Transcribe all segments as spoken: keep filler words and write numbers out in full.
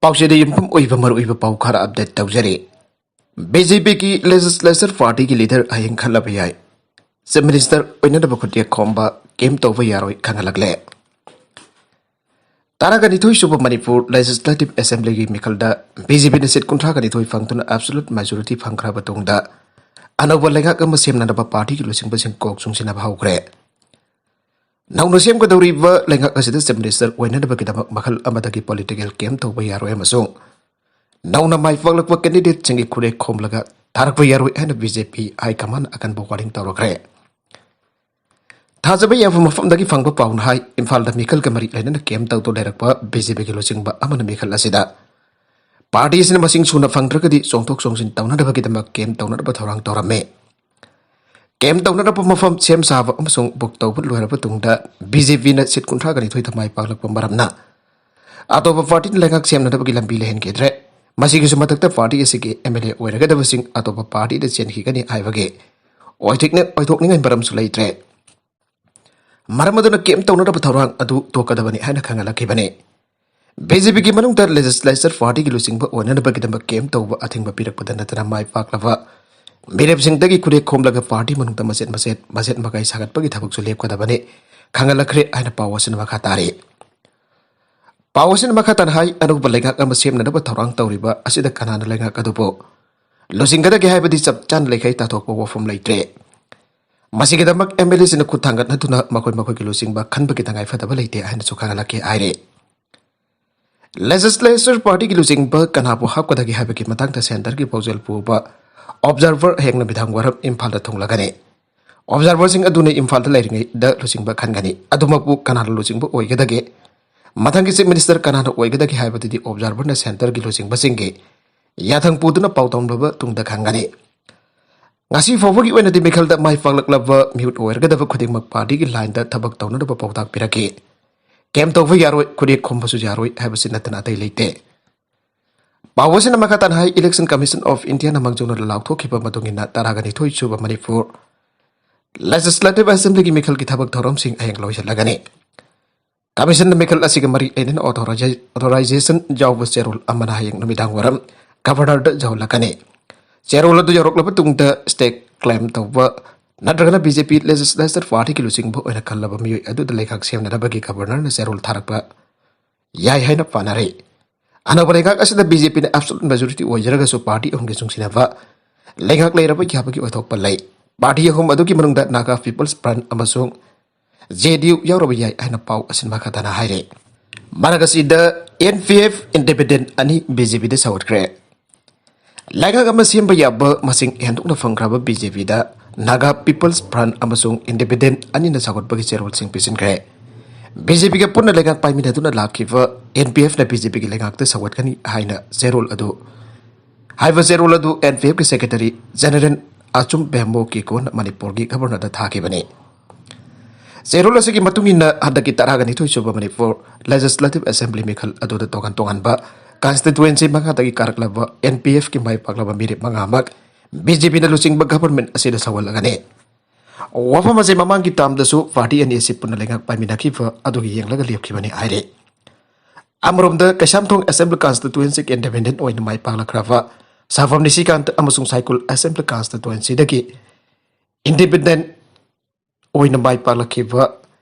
ꯄꯥꯎꯆꯦꯗ ꯌꯨꯝꯐꯝ ꯑꯣꯏꯕ ꯃꯔꯨꯑꯣꯏꯕ ꯄꯥꯎ ꯈꯔ ꯑꯞꯗꯦꯠ ꯇꯧꯖꯔꯤ꯫ ꯕꯤ ꯖꯦ ꯄꯤꯒꯤ ꯂꯦꯖꯤꯁꯂꯦꯆꯔ ꯄꯥꯔꯇꯤꯒꯤ ꯂꯤꯗꯔ ꯍꯌꯦꯡ ꯈꯜꯂꯕ ꯌꯥꯏ꯫ ꯆꯤꯐ ꯃꯤꯅꯤꯁꯇꯔ ꯑꯣꯏꯅꯅꯕ ꯈꯨꯠꯌꯦꯛ ꯈꯣꯝꯕ ꯀꯦꯝ ꯇꯧꯕ ꯌꯥꯔꯣꯏ ꯈꯪꯍꯜꯂꯛꯂꯦ꯫ ꯇꯔꯥꯒ ꯅꯤꯊꯣꯏ ꯁꯨꯕ ꯃꯅꯤꯄꯨꯔ ꯂꯦꯖꯤꯁꯂꯦꯇꯤꯚ ꯑꯦꯁꯦꯝꯕ꯭ꯂꯤꯒꯤ ꯃꯤꯈꯜꯗ ꯕꯤ ꯖꯦ ꯄꯤꯅ ꯁꯤꯠ ꯀꯨꯟꯊ꯭ꯔꯥꯒ ꯅꯤꯊꯣꯏ ꯐꯪꯗꯨꯅ ꯑꯦꯕꯁꯣꯂꯨꯠ ꯃꯦꯖꯣꯔꯤꯇꯤ ꯐꯪꯈ꯭ꯔꯕ ꯇꯨꯡꯗ, ꯑꯅꯧꯕ ꯂꯩꯉꯥꯛ ꯑꯃ ꯁꯦꯝꯅꯅꯕ ꯄꯥꯔꯇꯤꯒꯤ ꯂꯨꯆꯤꯡꯕꯁꯤꯡ ꯀꯣꯛ ꯆꯨꯡꯁꯤꯟꯅꯕ ꯍꯧꯈ꯭ꯔꯦ꯫ ꯅꯧꯅ ꯁꯦꯝꯒꯗꯧꯔꯤꯕ ꯂꯩꯉꯥꯛ ꯑꯁꯤꯗ ꯆꯤꯐ ꯃꯤꯅꯤꯁꯇꯔ ꯑꯣꯏꯅꯅꯕꯒꯤꯗꯃꯛ ꯃꯈꯜ ꯑꯃꯗꯒꯤ ꯄꯣꯂꯤꯇꯤꯀꯦꯜ ꯀꯦꯝ ꯇꯧꯕ ꯌꯥꯔꯣꯏ ꯑꯃꯁꯨꯡ ꯅꯧꯅ ꯃꯥꯏ ꯄꯥꯛꯂꯛꯄ ꯀꯦꯟꯗꯤꯗꯦꯠꯁꯤꯡꯒꯤ ꯈꯨꯔꯦꯛ ꯈꯣꯝꯂꯒ ꯊꯥꯔꯛꯄ ꯌꯥꯔꯣꯏ ꯍꯥꯏꯅ ꯕꯤ ꯖꯦ ꯄꯤ ꯍꯥꯏ ꯀꯃꯥꯟ ꯑꯀꯟꯕ ꯋꯥꯔꯅꯤꯡ ꯇꯧꯔꯛꯈ꯭ꯔꯦ꯫ ꯊꯥꯖꯕ ꯌꯥꯕ ꯃꯐꯝꯗꯒꯤ ꯐꯪꯕ ꯄꯥꯎꯅ ꯍꯥꯏ, ꯏꯝꯐꯥꯜꯗ ꯃꯤꯈꯜꯒ ꯃꯔꯤ ꯂꯩꯅꯅ ꯀꯦꯝ ꯇꯧꯗꯨꯅ ꯂꯩꯔꯛꯄ ꯕꯤ ꯖꯦ ꯄꯤꯒꯤ ꯂꯨꯆꯤꯡꯕ ꯑꯃꯅ ꯃꯤꯈꯜ ꯑꯁꯤꯗ ꯄꯥꯔꯇꯤ ꯑꯁꯤꯅ ꯃꯁꯤꯡ ꯁꯨꯅ ꯐꯪꯗ꯭ꯔꯒꯗꯤ ꯆꯣꯡꯊꯣꯛ ꯆꯣꯡꯁꯤꯟ ꯇꯧꯅꯅꯕꯒꯤꯗꯃꯛ ꯀꯦꯝ ꯇꯧꯅꯅꯕ ꯊꯧꯔꯥꯡ ꯇꯧꯔꯝꯃꯤ꯫ ꯀꯦꯝ ꯇꯧꯅꯅꯕ ꯃꯐꯝ ꯁꯦꯝ ꯁꯥꯕ ꯑꯃꯁꯨꯡ ꯕꯨꯛ ꯇꯧꯕ ꯂꯣꯏꯔꯕ ꯇꯨꯡꯗ ꯕꯤ ꯖꯦ ꯄꯤꯅ ꯁꯤꯠ ꯀꯨꯟꯊ꯭ꯔꯥꯒ ꯅꯤꯊꯣꯏꯗ ꯃꯥꯏ ꯄꯥꯛꯂꯛꯄ ꯃꯔꯝꯅ ꯑꯇꯣꯞꯄ ꯄꯥꯔꯇꯤꯅ ꯂꯩꯉꯥꯛ ꯁꯦꯝꯅꯅꯕꯒꯤ ꯂꯝꯕꯤ ꯂꯩꯍꯟꯈꯤꯗ꯭ꯔꯦ꯫ ꯃꯁꯤꯒꯤꯁꯨ ꯃꯊꯛꯇ ꯄꯥꯔꯇꯤ ꯑꯁꯤꯒꯤ ꯑꯦꯝ ꯑꯦꯜ ꯑꯦ ꯑꯣꯏꯔꯒꯗꯕꯁꯤꯡ ꯑꯇꯣꯞꯄ ꯄꯥꯔꯇꯤꯗ ꯆꯦꯟꯈꯤꯒꯅꯤ ꯍꯥꯏꯕꯒꯤ ꯑꯣꯏꯊꯣꯛꯅ-, ꯑꯣꯏꯊꯣꯛꯅꯤꯡꯉꯥꯏ ꯃꯔꯝꯁꯨ ꯂꯩꯇ꯭ꯔꯦ꯫ ꯃꯔꯝ ꯑꯗꯨꯅ ꯀꯦꯝ ꯇꯧꯅꯅꯕ ꯊꯧꯔꯥꯡ ꯑꯗꯨ ꯇꯣꯛꯀꯗꯕꯅꯤ ꯍꯥꯏꯅ ꯈꯪꯍꯜꯂꯛꯈꯤꯕꯅꯤ꯫ ꯕꯤ ꯖꯦ ꯄꯤꯒꯤ ꯃꯅꯨꯡꯗ ꯂꯦꯖꯤꯁꯂꯦꯆꯔ ꯄꯥꯔꯇꯤꯒꯤ ꯂꯨꯆꯤꯡꯕ ꯑꯣꯏꯅꯅꯕꯒꯤꯗꯃꯛ ꯀꯦꯝ ꯇꯧꯕ ꯑꯊꯤꯡꯕ ꯄꯤꯔꯛꯄꯗ ꯅꯠꯇꯅ ꯃꯥꯏ ꯄꯥꯛꯂꯕ ꯃꯤꯔꯦꯞꯁꯤꯡꯗꯒꯤ ꯈꯨꯔꯦꯛ ꯈꯣꯝꯂꯒ ꯄꯥꯔꯇꯤ ꯃꯅꯨꯡꯗ ꯃꯆꯦꯠ ꯃꯆꯦꯠ, ꯃꯆꯦꯠ ꯃꯀꯥꯏ ꯁꯥꯒꯠꯄꯒꯤ ꯊꯕꯛꯁꯨ ꯂꯦꯞꯀꯗꯕꯅꯤ ꯈꯪꯍꯜꯂꯛꯈ꯭ꯔꯦ ꯍꯥꯏꯅ ꯄꯥꯎ ꯑꯁꯤꯅ ꯃꯈꯥ ꯇꯥꯔꯤ꯫ ꯄꯥꯎ ꯑꯁꯤꯅ ꯃꯈꯥ ꯇꯥꯅ ꯍꯥꯏ, ꯑꯅꯧꯕ ꯂꯩꯉꯥꯛ ꯑꯃ ꯁꯦꯝꯅꯅꯕ ꯊꯧꯔꯥꯡ ꯇꯧꯔꯤꯕ ꯑꯁꯤꯗ ꯀꯅꯥꯅ ꯂꯩꯉꯥꯛ ꯑꯗꯨꯕꯨ ꯂꯨꯆꯤꯡꯒꯗꯒꯦ ꯍꯥꯏꯕꯗꯤ ꯆꯞ ꯆꯥꯅ ꯂꯩꯈꯩ ꯇꯥꯊꯣꯛꯄ ꯋꯥꯐꯝ ꯂꯩꯇ꯭ꯔꯦ꯫ ꯃꯁꯤꯒꯤꯗꯃꯛ ꯑꯦꯝ ꯑꯦꯜ ꯑꯦꯁꯤꯡꯅ ꯈꯨꯠ ꯊꯥꯡꯒꯠꯅꯗꯨꯅ ꯃꯈꯣꯏ ꯃꯈꯣꯏꯒꯤ ꯂꯨꯆꯤꯡꯕ ꯈꯟꯕꯒꯤ ꯇꯉꯥꯏ ꯐꯗꯕ ꯂꯩꯇꯦ ꯍꯥꯏꯅꯁꯨ ꯈꯪꯍꯜꯂꯛꯈꯤ ꯍꯥꯏꯔꯤ꯫ ꯂꯦꯖꯤꯁꯂꯦꯆꯔ ꯄꯥꯔꯇꯤꯒꯤ ꯂꯨꯆꯤꯡꯕ ꯀꯅꯥꯕꯨ ꯍꯥꯞꯀꯗꯒꯦ ꯍꯥꯏꯕꯒꯤ ꯃꯇꯥꯡꯗ ꯁꯦꯟꯇꯔꯒꯤ ꯄꯥꯎꯖꯦꯜ ꯄꯨꯕ ꯑꯣꯕꯖꯥꯔꯚꯔ ꯍꯌꯦꯡ ꯅꯨꯃꯤꯗꯥꯡ ꯋꯥꯏꯔꯝ ꯏꯝꯐꯥꯜꯗ ꯊꯨꯡꯂꯒꯅꯤ꯫ ꯑꯣꯕꯖꯥꯔꯚꯔꯁꯤꯡ ꯑꯗꯨꯅ ꯏꯝꯐꯥꯜꯗ ꯂꯩꯔꯤꯉꯩꯗ ꯂꯨꯆꯤꯡꯕ ꯈꯟꯒꯅꯤ꯫ ꯑꯗꯨꯃꯛꯄꯨ ꯀꯅꯥꯅ ꯂꯨꯆꯤꯡꯕ ꯑꯣꯏꯒꯗꯒꯦ, ꯃꯊꯪꯒꯤ ꯆꯤꯐ ꯃꯤꯅꯤꯁꯇꯔ ꯀꯅꯥꯅ ꯑꯣꯏꯒꯗꯒꯦ ꯍꯥꯏꯕꯗꯨꯗꯤ ꯑꯣꯕꯖꯥꯔꯚꯔꯅ ꯁꯦꯟꯇꯔꯒꯤ ꯂꯨꯆꯤꯡꯕꯁꯤꯡꯒꯤ ꯌꯥꯊꯪ ꯄꯨꯗꯨꯅ ꯄꯥꯎ ꯇꯝꯂꯕ ꯇꯨꯡꯗ ꯈꯪꯒꯅꯤ꯫ ꯉꯁꯤ ꯐꯥꯎꯕꯒꯤ ꯑꯣꯏꯅꯗꯤ ꯃꯤꯈꯜꯗ ꯃꯥꯏ ꯄꯥꯛꯂꯛꯂꯕ ꯃꯤꯍꯨꯠ ꯑꯣꯏꯔꯒꯗꯕ ꯈꯨꯗꯤꯡꯃꯛ ꯄꯥꯔꯇꯤꯒꯤ ꯂꯥꯏꯟꯗ ꯊꯕꯛ ꯇꯧꯅꯅꯕ ꯄꯥꯎꯇꯥꯛ ꯄꯤꯔꯛꯈꯤ꯫ ꯀꯦꯝ ꯇꯧꯕ ꯌꯥꯔꯣꯏ, ꯈꯨꯔꯦꯛ ꯈꯣꯝꯕꯁꯨ ꯌꯥꯔꯣꯏ ꯍꯥꯏꯕꯁꯤ ꯅꯠꯇꯅ ꯑꯇꯩ ꯂꯩꯇꯦ꯫ ꯄꯥꯎ ꯑꯁꯤꯅ ꯃꯈꯥ ꯇꯥꯅ ꯍꯥꯏ, ꯏꯂꯦꯛꯁꯟ ꯀꯃꯤꯁꯟ ꯑꯣꯐ ꯏꯟꯗꯤꯌꯥꯅ ꯃꯥꯡꯖꯧꯅꯅ ꯂꯥꯎꯊꯣꯛꯈꯤꯕ ꯃꯇꯨꯡ ꯏꯟꯅ ꯇꯔꯥꯒ ꯅꯤꯊꯣꯏ ꯁꯨꯕ ꯃꯅꯤꯄꯨꯔ ꯂꯦꯖꯤꯁꯂꯦꯇꯤꯚ ꯑꯦꯁꯦꯝꯕ꯭ꯂꯤꯒꯤ ꯃꯤꯈꯜꯒꯤ ꯊꯕꯛ ꯊꯧꯔꯝꯁꯤꯡ ꯍꯌꯦꯡ ꯂꯣꯏꯁꯤꯜꯂꯒꯅꯤ꯫ ꯀꯃꯤꯁꯟꯅ ꯃꯤꯈꯜ ꯑꯁꯤꯒ ꯃꯔꯤ ꯂꯩꯅꯅ ꯑꯣꯊꯣꯔꯥꯏꯖꯦ-, ꯑꯣꯊꯣꯔꯥꯏꯖꯦꯁꯟ ꯌꯥꯎꯕ ꯆꯦꯔꯣꯜ ꯑꯃꯅ ꯍꯌꯦꯡ ꯅꯨꯃꯤꯗꯥꯡ ꯋꯥꯏꯔꯝ ꯒꯕꯔꯅꯔꯗ ꯌꯧꯍꯜꯂꯛꯀꯅꯤ꯫ ꯆꯦꯔꯣꯜ ꯑꯗꯨ ꯌꯧꯔꯛꯂꯕ ꯇꯨꯡꯗ ꯁ꯭ꯇꯦ ꯀ꯭ꯂꯦꯝ ꯇꯧꯕ ꯅꯠꯇ꯭ꯔꯒꯅ ꯕꯤ ꯖꯦ ꯄꯤ ꯂꯦꯖꯤꯁꯂꯦꯆꯔ ꯄꯥꯔꯇꯤꯒꯤ ꯂꯨꯆꯤꯡꯕ ꯑꯣꯏꯅ ꯈꯜꯂꯕ ꯃꯤꯑꯣꯏ ꯑꯗꯨꯗ ꯂꯩꯉꯥꯛ ꯁꯦꯝꯅꯅꯕꯒꯤ ꯒꯕꯔꯅꯔꯅ ꯆꯦꯔꯣꯜ ꯊꯥꯔꯛꯄ ꯌꯥꯏ ꯍꯥꯏꯅ ꯄꯥꯅꯔꯤ꯫ ꯑꯅꯧꯕ ꯂꯩꯉꯥꯛ ꯑꯁꯤꯗ ꯕꯤ ꯖꯦ ꯄꯤꯅ ꯑꯦꯕꯁꯣꯂꯨꯠ ꯃꯦꯖꯣꯔꯤꯇꯤ ꯑꯣꯏꯖꯔꯒꯁꯨ ꯄꯥꯔꯇꯤ ꯑꯍꯨꯝꯒꯤ ꯆꯨꯡꯁꯤꯟꯅꯕ ꯂꯩꯉꯥꯛ ꯂꯩꯔꯕ ꯌꯥꯕꯒꯤ ꯑꯣꯏꯊꯣꯛꯄ ꯂꯩ꯫ ꯄꯥꯔꯇꯤ ꯑꯍꯨꯝ ꯑꯗꯨꯒꯤ ꯃꯅꯨꯡꯗ ꯅꯥꯒꯥ ꯄꯤꯄꯜꯁ ꯐ꯭ꯔꯟꯠ ꯑꯃꯁꯨꯡ ꯖꯦ ꯗꯤ ꯌꯨ ꯌꯥꯎꯔꯕ ꯌꯥꯏ ꯍꯥꯏꯅ ꯄꯥꯎ ꯑꯁꯤ ꯃꯈꯥ ꯇꯥꯅ ꯍꯥꯏꯔꯤ꯫ ꯃꯔꯛ ꯑꯁꯤꯗ ꯑꯦꯟ ꯄꯤ ꯑꯦꯐ ꯏꯟꯗꯤꯄꯦꯟꯗꯦꯟꯠ ꯑꯅꯤ ꯕꯤ ꯖꯦ ꯄꯤꯗ ꯁꯧꯒꯠꯈ꯭ꯔꯦ꯫ ꯂꯩꯉꯥꯛ ꯑꯃ ꯁꯦꯝꯕ ꯌꯥꯕ ꯃꯁꯤꯡ ꯍꯦꯟꯗꯣꯛꯅ ꯐꯪꯈ꯭ꯔꯕ ꯕꯤ ꯖꯦ ꯄꯤꯗ ꯅꯥꯒꯥ ꯄꯤꯄꯜꯁ ꯐ꯭ꯔꯟꯠ ꯑꯃꯁꯨꯡ ꯏꯟꯗꯤꯄꯦꯟꯗꯦꯟꯠ ꯑꯅꯤꯅ ꯁꯧꯒꯠꯄꯒꯤ ꯆꯦꯔꯣꯜꯁꯤꯡ ꯄꯤꯁꯤꯟꯈ꯭ꯔꯦ꯫ ꯕꯤ ꯖꯦ ꯄꯤꯒ ꯄꯨꯟꯅ ꯂꯩꯉꯥꯛ ꯄꯥꯏꯃꯤꯟꯅꯗꯨꯅ ꯂꯥꯛꯈꯤꯕ ꯑꯦꯟ ꯄꯤ ꯑꯦꯐꯅ ꯕꯤ ꯖꯦ ꯄꯤꯒꯤ ꯂꯩꯉꯥꯛꯇ ꯁꯧꯒꯠꯀꯅꯤ ꯍꯥꯏꯅ ꯆꯦꯔꯣꯜ ꯑꯗꯨ, ꯍꯥꯏꯕ ꯆꯦꯔꯣꯜ ꯑꯗꯨ ꯑꯦꯟ ꯄꯤ ꯑꯦꯐꯀꯤ ꯁꯦꯀ꯭ꯔꯦꯇꯔꯤ ꯖꯦꯅꯔꯦꯜ ꯑꯆꯨꯝ ꯕꯦꯝꯕꯣ ꯀꯤꯀꯣꯟ ꯃꯅꯤꯄꯨꯔꯒꯤ ꯒꯕꯔꯅꯔꯗ ꯊꯥꯈꯤꯕꯅꯤ꯫ ꯆꯦꯔꯣꯜ ꯑꯁꯤꯒꯤ ꯃꯇꯨꯡ ꯏꯟꯅ ꯍꯟꯗꯛꯀꯤ ꯇꯔꯥꯒ ꯅꯤꯊꯣꯏ ꯁꯨꯕ ꯃꯅꯤꯄꯨꯔ ꯂꯦꯖꯤꯁꯂꯦꯇꯤꯚ ꯑꯦꯁꯦꯝꯕ꯭ꯂꯤ ꯃꯤꯈꯜ ꯑꯗꯨꯗ ꯇꯣꯉꯥꯟ ꯇꯣꯉꯥꯟꯕ ꯀꯟꯁꯇꯤꯇ꯭ꯋꯦꯟꯁꯤ ꯃꯉꯥꯗꯒꯤ ꯀꯥꯔꯛꯂꯕ ꯑꯦꯟ ꯄꯤ ꯑꯦꯐꯀꯤ ꯃꯥꯏ ꯄꯥꯛꯂꯕ ꯃꯤꯔꯦꯞ ꯃꯉꯥꯃꯛ ꯕꯤ ꯖꯦ ꯄꯤꯅ ꯂꯨꯆꯤꯡꯕ ꯒꯕꯔꯃꯦꯟꯠ ꯑꯁꯤꯗ ꯁꯧꯍꯜꯂꯒꯅꯤ꯫ ꯋꯥꯐꯝ ꯑꯁꯤ ꯃꯃꯥꯡꯒꯤ ꯇꯥꯝꯗꯁꯨ ꯄꯥꯔꯇꯤ ꯑꯅꯤ ꯑꯁꯤ ꯄꯨꯟꯅ ꯂꯩꯉꯥꯛ ꯄꯥꯏꯃꯤꯟꯅꯈꯤꯕ ꯑꯗꯨꯒꯤ ꯌꯦꯡꯂꯒ ꯂꯦꯞꯈꯤꯕꯅꯤ ꯍꯥꯏꯔꯤ꯫ ꯑꯃꯔꯣꯝꯗ ꯀꯩꯁꯥꯝꯊꯣꯡ ꯑꯦꯁꯦꯝꯕ꯭ꯂꯤ ꯀꯟꯁꯇꯤꯇ꯭ꯋꯦꯟꯁꯤꯒꯤ ꯏꯟꯗꯤꯄꯦꯟꯗꯦꯟꯠ ꯑꯣꯏꯅ ꯃꯥꯏ ꯄꯥꯛꯂꯛꯈ꯭ꯔꯕ ꯁꯥꯐꯝ ꯅꯤꯁꯤꯀꯥꯟꯇ ꯑꯃꯁꯨꯡ ꯁꯥꯏꯀꯨꯜ ꯑꯦꯁꯦꯝꯕ꯭ꯂꯤ ꯀꯟꯁꯇꯤꯇ꯭ꯋꯦꯟꯁꯤꯗꯒꯤ ꯏꯟꯗꯤꯄꯦꯟꯗꯦꯟꯠ ꯑꯣꯏꯅ ꯃꯥꯏ ꯄꯥꯛꯂꯛꯈꯤꯕ